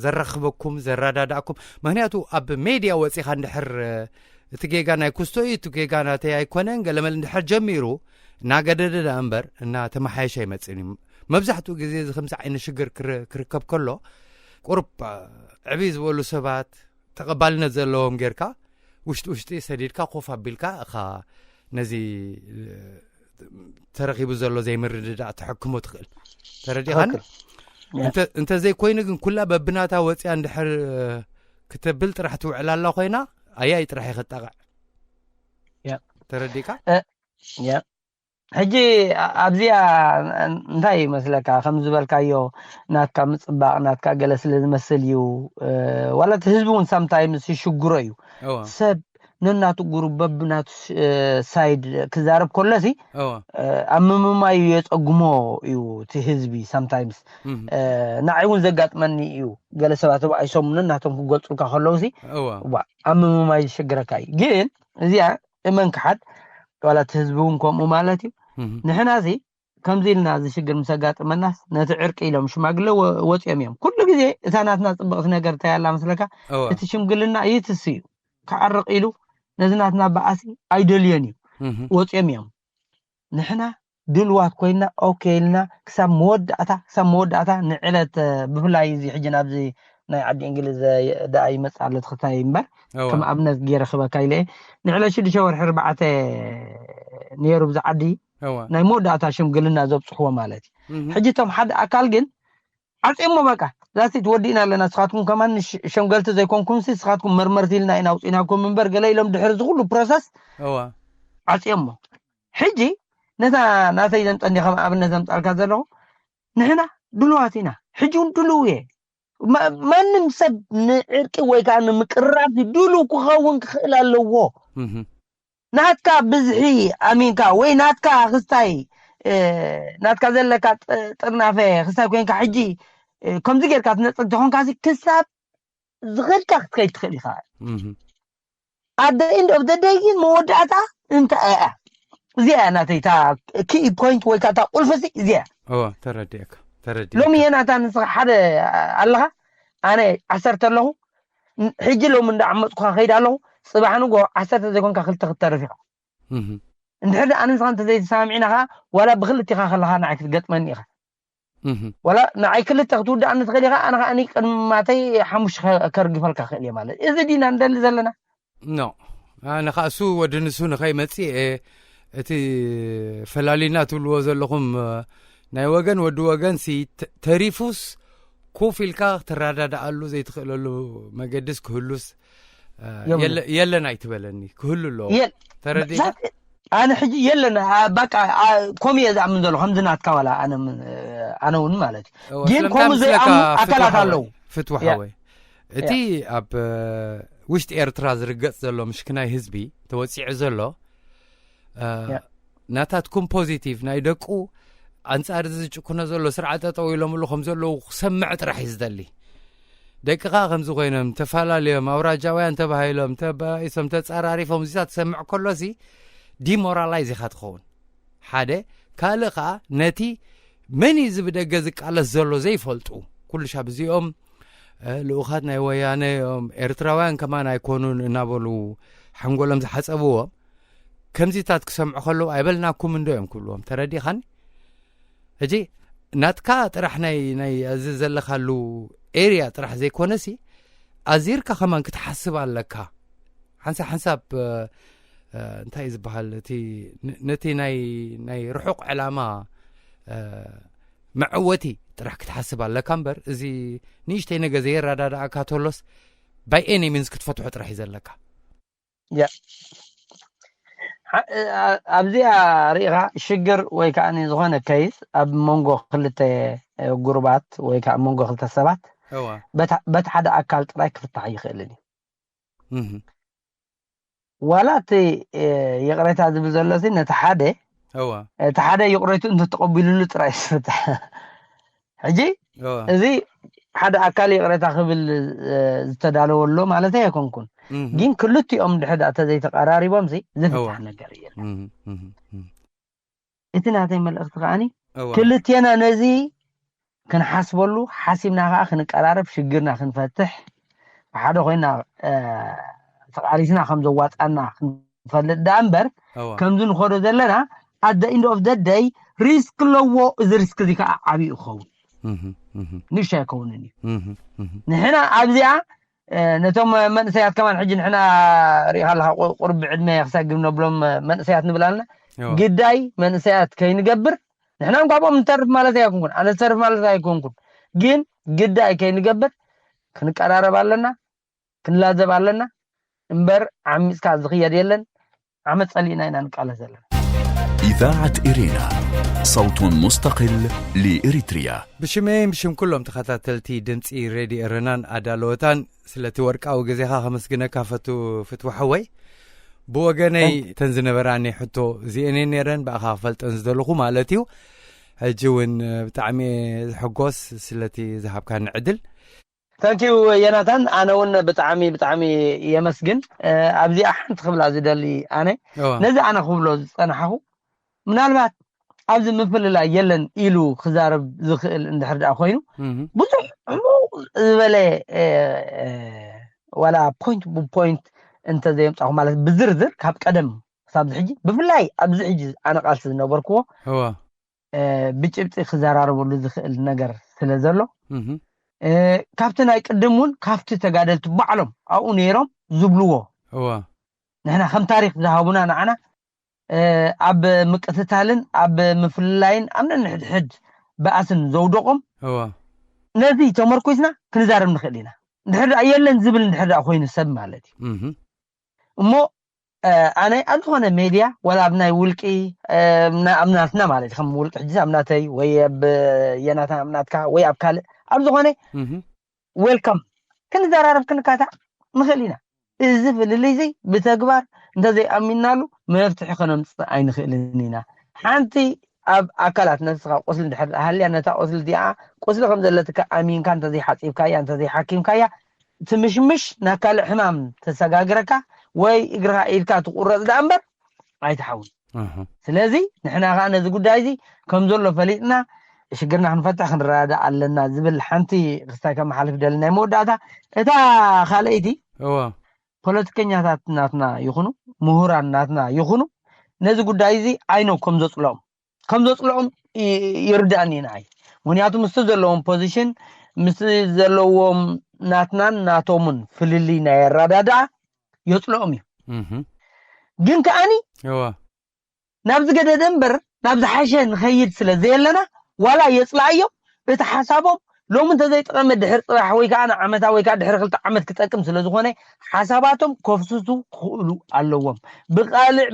ዘራኽበኩም ዘረዳዳእኩም? ምክንያቱ ኣብ ሜድያ ወፂኻ እንድሕር እቲ ጌጋ ናይ ኩስቶ እዩ እቲ ጌጋ ናተይ ኣይኮነን ገለመል እንድሕር ጀሚሩ እናገደደ ደኣ እምበር እናተመሓየሸ ኣይመፅእን እዩ። መብዛሕትኡ ግዜ እዚ ከምዚ ዓይነት ሽግር ክርከብ ከሎ ቁሩብ ዕብይ ዝበሉ ሰባት ተቐባልነት ዘለዎም ጌርካ ውሽጢ ውሽጢ ሰዲድካ ኮፍ ኣቢልካ እኻ ነዚ ተረኺቡ ዘሎ ዘይምርድዳእ ተሐክሞ ትኽእል። ተረዲኻን? እንተዘይኮይኑ ግን ኩላ በብናታ ወፅያ እንድሕር ክተብል ጥራሕ ትውዕል ኣላ ኮይና ኣያይ ጥራሕ ይኸጣቕዕ። ተረዲካ? ሕጂ ኣብዚኣ እንታይ ይመስለካ ከም ዝበልካዮ ናትካ ምፅባቕ ናትካ ገለ ስለ ዝመስል እዩ። ዋላ እቲ ህዝቢ እውን ሳምታይምስ ይሽግሮ እዩ። ሰብ ነናቱ ጉሩብ በብናቱ ሳይድ ክዛረብ ከሎሲ ኣብ ምምማዩ የፀጉሞ እዩ እቲ ህዝቢ ሳምታይምስ። ንዓይ እውን ዘጋጥመኒ እዩ። ገለ ሰባት እባ ኣይሰሙንን ናቶም ክገልፁልካ ከለውሲ ኣብ ምምማይ ዝሽግረካ እዩ። ግን እዚኣ እመን ክሓድ ዋላ እቲ ህዝቢ እውን ከምኡ ማለት እዩ። ንሕና ሲ ከምዚ ኢልና እዚ ሽግር ምስ ኣጋጥመናስ ነቲ ዕርቂ ኢሎም ሽማግለ ወፅኦም እዮም። ኩሉ ግዜ እታ ናትና ፅብቕቲ ነገር እንታይ ኣላ መስለካ? እቲ ሽምግልና ይትስ እዩ። ክዓርቕ ኢሉ ነዚ ናትና በኣሲ ኣይደልዮን እዩ። ወፅኦም እዮም። ንሕና ድልዋት ኮይና ኦኬ ኢልና ክሳብ መወዳእታ ክሳብ መወዳእታ ንዕለት ብፍላይ እዚ ሕጂ ናብዚ ናይ ዓዲ እንግሊዝ ደኣ ይመፅእ ኣሎ ትኽታይ እምበር ከም ኣብነት ገይረ ክበካ ኢለ ንዕለት ሽዱሽተ ወርሒ ርባዕተ ነይሩ ብዚ ዓዲ ናይ መወዳእታ ሽምግልና ዘብፅሕዎ ማለት እዩ። ሕጂ እቶም ሓደ ኣካል ግን ዓፅዮሞ በቃ ዛሲት ወዲእና ኣለና። ንስኻትኩም ከማን ሸምገልቲ ዘይኮንኩም ሲ ንስኻትኩም መርመርቲ ኢልና ኢና ኣውፂናኩም እምበር ገለ ኢሎም ድሕሪ እዚ ኩሉ ፕሮሰስ ዓፅዮሞ። ሕጂ ነታ ናተይ ዘምፀኒ ከም ኣብነት ዘምፃልካ ዘለኹ ንሕና ድልዋት ኢና። ሕጂ እውን ድልው እየ። ማንም ሰብ ንዕርቂ ወይ ከዓ ንምቅራብ ድልው ክኸውን ክኽእል ኣለዎ። ናትካ ብዝሒ ኣሚንካ ወይ ናትካ ክስታይ ናትካ ዘለካ ጥርናፈ ክስታይ ኮይንካ ሕጂ ከምዚ ጌርካ ትነፅግ ተኾንካ ክሳብ ዝኸድካ ክትከይድ ትኽእል ኢኻ። ኣደ ኢንድ ኦፍ ደደይ ግን መወዳእታ እንታይ እያ? እዚኣ እያ ናተይ እታ ኪ ፖይንት ወይ ከዓ እታ ቁልፊ እዚ እዚኣ። እወ ተረዲእካ ተረዲእካ። ሎሚ ዮናታን ንስኻ ሓደ ኣለኻ፣ ኣነ ዓሰርተ ኣለኹ። ሕጂ ሎሚ እንዳዓመፅኩኻ ከይድ ኣለኹ። ፅባሕ ንጎ ዓሰርተ ዘይኮንካ ክልተ ክትተርፍ ኢኻ። እንድሕር ኣነ ንስኻ እንተዘይተሰማሚዕና ኸዓ ዋላ ብክልቲኻ ከለኻ ንዓይ ክትገጥመኒ ኢኻ። ዋላ ንዓይ ክልተ ክትውድኣኒ ትኽእል ኢኻ፣ ኣነ ከዓ ቅድሚ ማተይ ሓሙሽተ ከርግፈልካ ክእል እየ ማለት እዚ ዲና ንደሊ ዘለና። ኖ ኣነ ከዓ እሱ ወዲ ንሱ ንኸይመፅእ እየ እቲ ፈላሊና ትብልዎ ዘለኹም ናይ ወገን ወዲ ወገን ሲ ተሪፉስ ኮፍ ኢልካ ክትረዳድኣሉ ዘይትኽእለሉ መገድስ ክህሉስ እ፣ የብሉ። የለ- የለን ኣይትበለኒ፣ ክህሉ ኣለዎ። የል- ተረዲኻ? ዛት- ኣነ ሕጂ የለን፣ ኣ፣ በቃ፣ ኣ፣ ከምኡ እየ ዝኣምን ዘሎ ከምዚ ናትካ ዋላ ኣነ ም- ኣነ እውን ማለት እዩ። እወ፣ ግን ስለምንታይ ከምኡ ምስለካ ዘይኣምኑ ፍትዊ ኣካላት ሓወይ? ኣለዉ። ፍትዊ ያ። ሓወይ፣ እቲ ኣብ እ፣ ውሽጢ ኤርትራ ዝርገጽ ዘሎ ምሽክናይ ህዝቢ ተወጺዑ ዘሎ እ፣ ያ። ናታትኩም ፖዚቲቭ ናይ ደቁ ኣንጻር እዚ ዝጭኩኖ ዘሎ ስርዓት ጠጠው ኢሎምሉ ከም ዘለዉ ክሰምዕ ጥራሕ እዩ ዝደሊ። ደቅኻ ከምዚ ኮይኖም ተፈላለዮም ኣውራጃውያን ተባሂሎም ተባኢሶም ተጸራሪፎም እዚታት ትሰምዕ ከሎሲ ዲሞራላይዝ ኢኻ ትኸውን። ሓደ ካልእ ከዓ ነቲ መን እዩ እዚ ብደገ ዝቃለስ ዘሎ ዘይፈልጡ ኩሉ ሻብ እዚኦም እ፣ ልኡኻት ናይ ወያነ እዮም፣ ኤርትራውያን ከማን ኣይኮኑን እናበሉ ሓንጎሎም ዝሓጸብዎም ከምዚታት ክሰምዑ ከለዉ ኣይበልናኩም እንዶ እዮም ክብልዎም። ተረዲኻኒ? ሕጂ ናትካ ጥራሕ ናይ ናይ እዚ ዘለኻሉ ኤርያ ጥራሕ ዘይኮነሲ ኣዚርካ ከማን ክትሓስብ ኣለካ። ሓንሳብ ሓንሳብ እ፣ እ፣ እንታይ እዩ ዝበሃል እቲ ን- ነቲ ናይ ናይ ርሑቕ ዕላማ እ፣ መዕወቲ ጥራሕ ክትሓስብ ኣለካ እምበር እዚ ንእሽተይ ነገር ዘየረዳድኣካ ተሎስ ባይ ኤኒ ሚንስ ክትፈትሖ ጥራሕ እዩ ዘለካ። ያ። ሓ- እ፣ ኣ- ኣብዚኣ ርኢኻ ሽግር ወይ ከዓ ዝኾነ ከይስ ኣብ መንጎ ክልተ እ፣ ጉሩባት ወይ ከዓ መንጎ ክልተ ሰባት እዋ በታ- በቲ ሓደ ኣካል ጥራይ ክፍታሕ ይኽእልን እዩ። እህ ዋላ እቲ እ፣ ይቕሬታ ዝብል ዘሎ ሲ ነቲ ሓደ እዋ እቲ ሓደ ይቕሬቱ እንተተቐቢሉሉ ጥራይ ዝፍታሕ። ሕጂ እዋ እዚ ሓደ ኣካል ይቕሬታ ክብል እ፣ ዝተዳለወ ኣሎ ማለት ኣይኮንኩን፣ እህ ግን ክልቲኦም ድሕዳ ተዘይተቐራሪቦም ሲ ዝፍታሕ እዋ ነገር እየ። እህ እህ እህ እቲ ናተይ መልእኽቲ ከዓኒ እዋ ክልቴና ነዚ ክንሓስበሉ ሓሲብና ከዓ ክንቀራረብ ሽግርና ክንፈትሕ ብሓደ ኮይና እ፣ ተቓሊስና ከም ዘዋፃና ክንፈልጥ ደኣ እምበር እዋ ከምዚ ንኸዶ ዘለና at the end of the day ሪስክ ኣለዎ። እዚ ሪስክ እዚ ከዓ ዓብዩ ይኸውን፣ እህ እህ ንእሽቶ ኣይከውንን እዩ። እህ እህ ንሕና ኣብዚኣ እ፣ ነቶም መንእሰያት ከማን ሕጂ ንሕና ርኢኻ ኣለካ ቁ- ቁርብ ዕድመ ክሰግብ ነብሎም እ፣ መንእሰያት ንብላልና እዋ ግዳይ መንእሰያት ከይንገብር ንሕና እንኳ ብኦም ንተርፍ ማለት ኣይኮንኩን፣ ኣነ ዝተርፍ ማለት ኣይኮንኩን፣ ግን ግዳይ ከይንገብር ክንቀራረብ ኣለና፣ ክንላዘብ ኣለና እምበር ዓሚፅካ ዝኽየድ የለን። ዓመፅ ፀሊእና ኢና ንቃለስ ዘለና። إذاعة إرينا، صوت مستقل لإريتريا. ብሽመይን ብሽም ኩሎም ተኸታተልቲ ድምፂ ሬድዮ ኤረናን ኣዳለወታን ስለቲ ወርቃዊ ግዜኻ ከመስግነካ ፈቱ ፍትዊ ሓወይ። ብወገነይ Thank- ተን ዝነበራኒ ሕቶ እዚአን እየን ነይረን ብኣኻ ክፈልጠን ዝደለኹ ማለት እዩ። ሕጂ እውን ብጣዕሚ እየ ዝሕጎስ ስለቲ ዝሃብካኒ ዕድል። ታንኪዩ የናታን፣ ኣነ እውን ብጣዕሚ ብጣዕሚ የመስግን። እ፣ ኣብዚኣ ሓንቲ ክብላ ዝደሊ ኣነ እዋ ነዚ ኣነ ክብሎ ዝፀናሕኹ ምናልባት ኣብዚ ምፍልላይ የለን ኢሉ ክዛረብ ዝኽእል እንድሕር ደኣ ኮይኑ እህ ብዙሕ ዕሙቕ ዝበለ እ፣ እ፣ ዋላ ፖይንት ብፖይንት እንተዘየምፃኹ ማለት ብዝርዝር ካብ ቀደም ክሳብ ሕጂ ብፍላይ ኣብዚ ሕጂ ኣነ ቃልሲ ዝነበርክዎ እዋ እ፣ ብጭብጢ ክዘራረበሉ ዝኽእል ነገር ስለ ዘሎ እህ እ፣ ካብቲ ናይ ቅድም እውን ካብቲ ተጋደልቲ ባዕሎም ኣብኡ ነይሮም ዝብልዎ እዋ ንሕና ከም ታሪክ ዝሃቡና ንዓና እ፣ ኣብ ምቅትታልን ኣብ ምፍልላይን ኣብ ነንሕድሕድ በኣስን ዘውደቆም እዋ ነዚ ተመርኩስና ክንዛረብ ንኽእል ኢና። እንድሕር ደኣ የለን ዝብል እንድሕር ደኣ ኮይኑ ሰብ ማለት እዩ እህ እሞ እ፣ ኣነ ኣብ ዝኾነ ሜድያ ዋላ ኣብ ናይ ውልቂ እ፣ ኣብ ናትና ማለት እዩ ከም ውልቂ ሕጂ ኣብ ናተይ ወይ ኣብ የናታ ኣብ ናትካ ወይ ኣብ ካልእ ኣብ ዝኾነ እህ ዌልካም ክንዘራረብ ክንካታዕ ንኽእል ኢና። እዚ ፍልልይ እዚ ብተግባር እንተዘይኣሚንናሉ መፍትሒ ከነምፅእ ኣይንኽእልን ኢና። ሓንቲ ኣብ ኣካላት ነብስኻ ቁስሊ እንድሕር ሃልያ ነታ ቁስሊ እዚኣ ቁስሊ ከም ዘለትካ ኣሚንካ እንተዘይሓፂብካያ እንተዘይሓኪምካያ ትምሽምሽ ናብ ካልእ ሕማም ተሰጋግረካ ወይ እግርኻ ኢድካ ትቁረፅ ደኣ እምበር ኣይትሓውን። ኣሃ ስለዚ ንሕና ከዓ ነዚ ጉዳይ እዚ ከም ዘሎ ፈሊጥና ሽግርና ክንፈትሕ ክንረዳዳእ ኣለና ዝብል ሓንቲ ክስታይ ከመሓልፍ ደሊ ናይ መወዳእታ። እታ ካልኣይቲ እዋ ፖለቲከኛታት ናትና ይኹኑ ምሁራን ናትና ይኹኑ ነዚ ጉዳይ እዚ ዓይኖም ከም ዘፅልኦም ከም ዘፅልኦም ይ- ይርዳእኒ ንዓይ። ምክንያቱ ምስቲ ዘለዎም ፖዚሽን ምስቲ ዘለዎም ናትናን ናቶምን ፍልልይ ናይ ኣረዳድኣ የፅልኦም እዩ። እህ ግን ከዓኒ እዋ ናብ ዝገደደ እምበር ናብ ዝሓሸ ንኸይድ ስለ ዘየለና ዋላ የፅልኣዮም እቲ ሓሳቦም ሎሚ እንተዘይጠቐመ ድሕር ፅባሕ ወይ ከዓ ንዓመታ ወይ ከዓ ድሕሪ ክልተ ዓመት ክጠቅም ስለ ዝኾነ ሓሳባቶም ከፍስሱ ክኽእሉ ኣለዎም። ብቃልዕ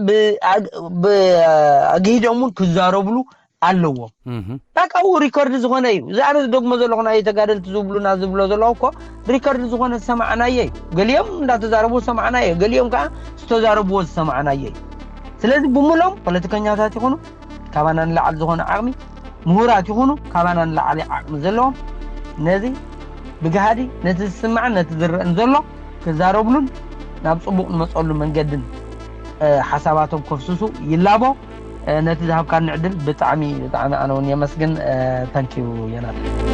ብኣግሂዶም እውን ክዛረብሉ ኣለዎም። ናካኡ ሪከርድ ዝኾነ እዩ። እዚ ኣነ ዝደግሞ ዘለኹ ናይ ተጋደልቲ ዝብሉና ዝብሎ ዘለኹ እኮ ሪከርድ ዝኾነ ዝሰማዕናዮ እዩ። ገሊኦም እንዳተዛረቡ ዝሰማዕናዮ፣ ገሊኦም ከዓ ዝተዛረብዎ ዝሰማዕናዮ እዩ። ስለዚ ብምሎም ፖለቲከኛታት ይኹኑ ካባና ንላዕሊ ዝኾነ ዓቕሚ፣ ምሁራት ይኹኑ ካባና ንላዕሊ ዓቕሚ ዘለዎም ነዚ ብግሃዲ ነቲ ዝስማዕን ነቲ ዝረአን ዘሎ ክዛረብሉን ናብ ፅቡቕ ንመፀሉ መንገድን ሓሳባቶም ከፍስሱ ይላቦ። ነቲ ዝሃብካኒ ዕድል ብጣዕሚ ብጣዕሚ ኣነ እውን የመስግን። ተንኪዩ የናት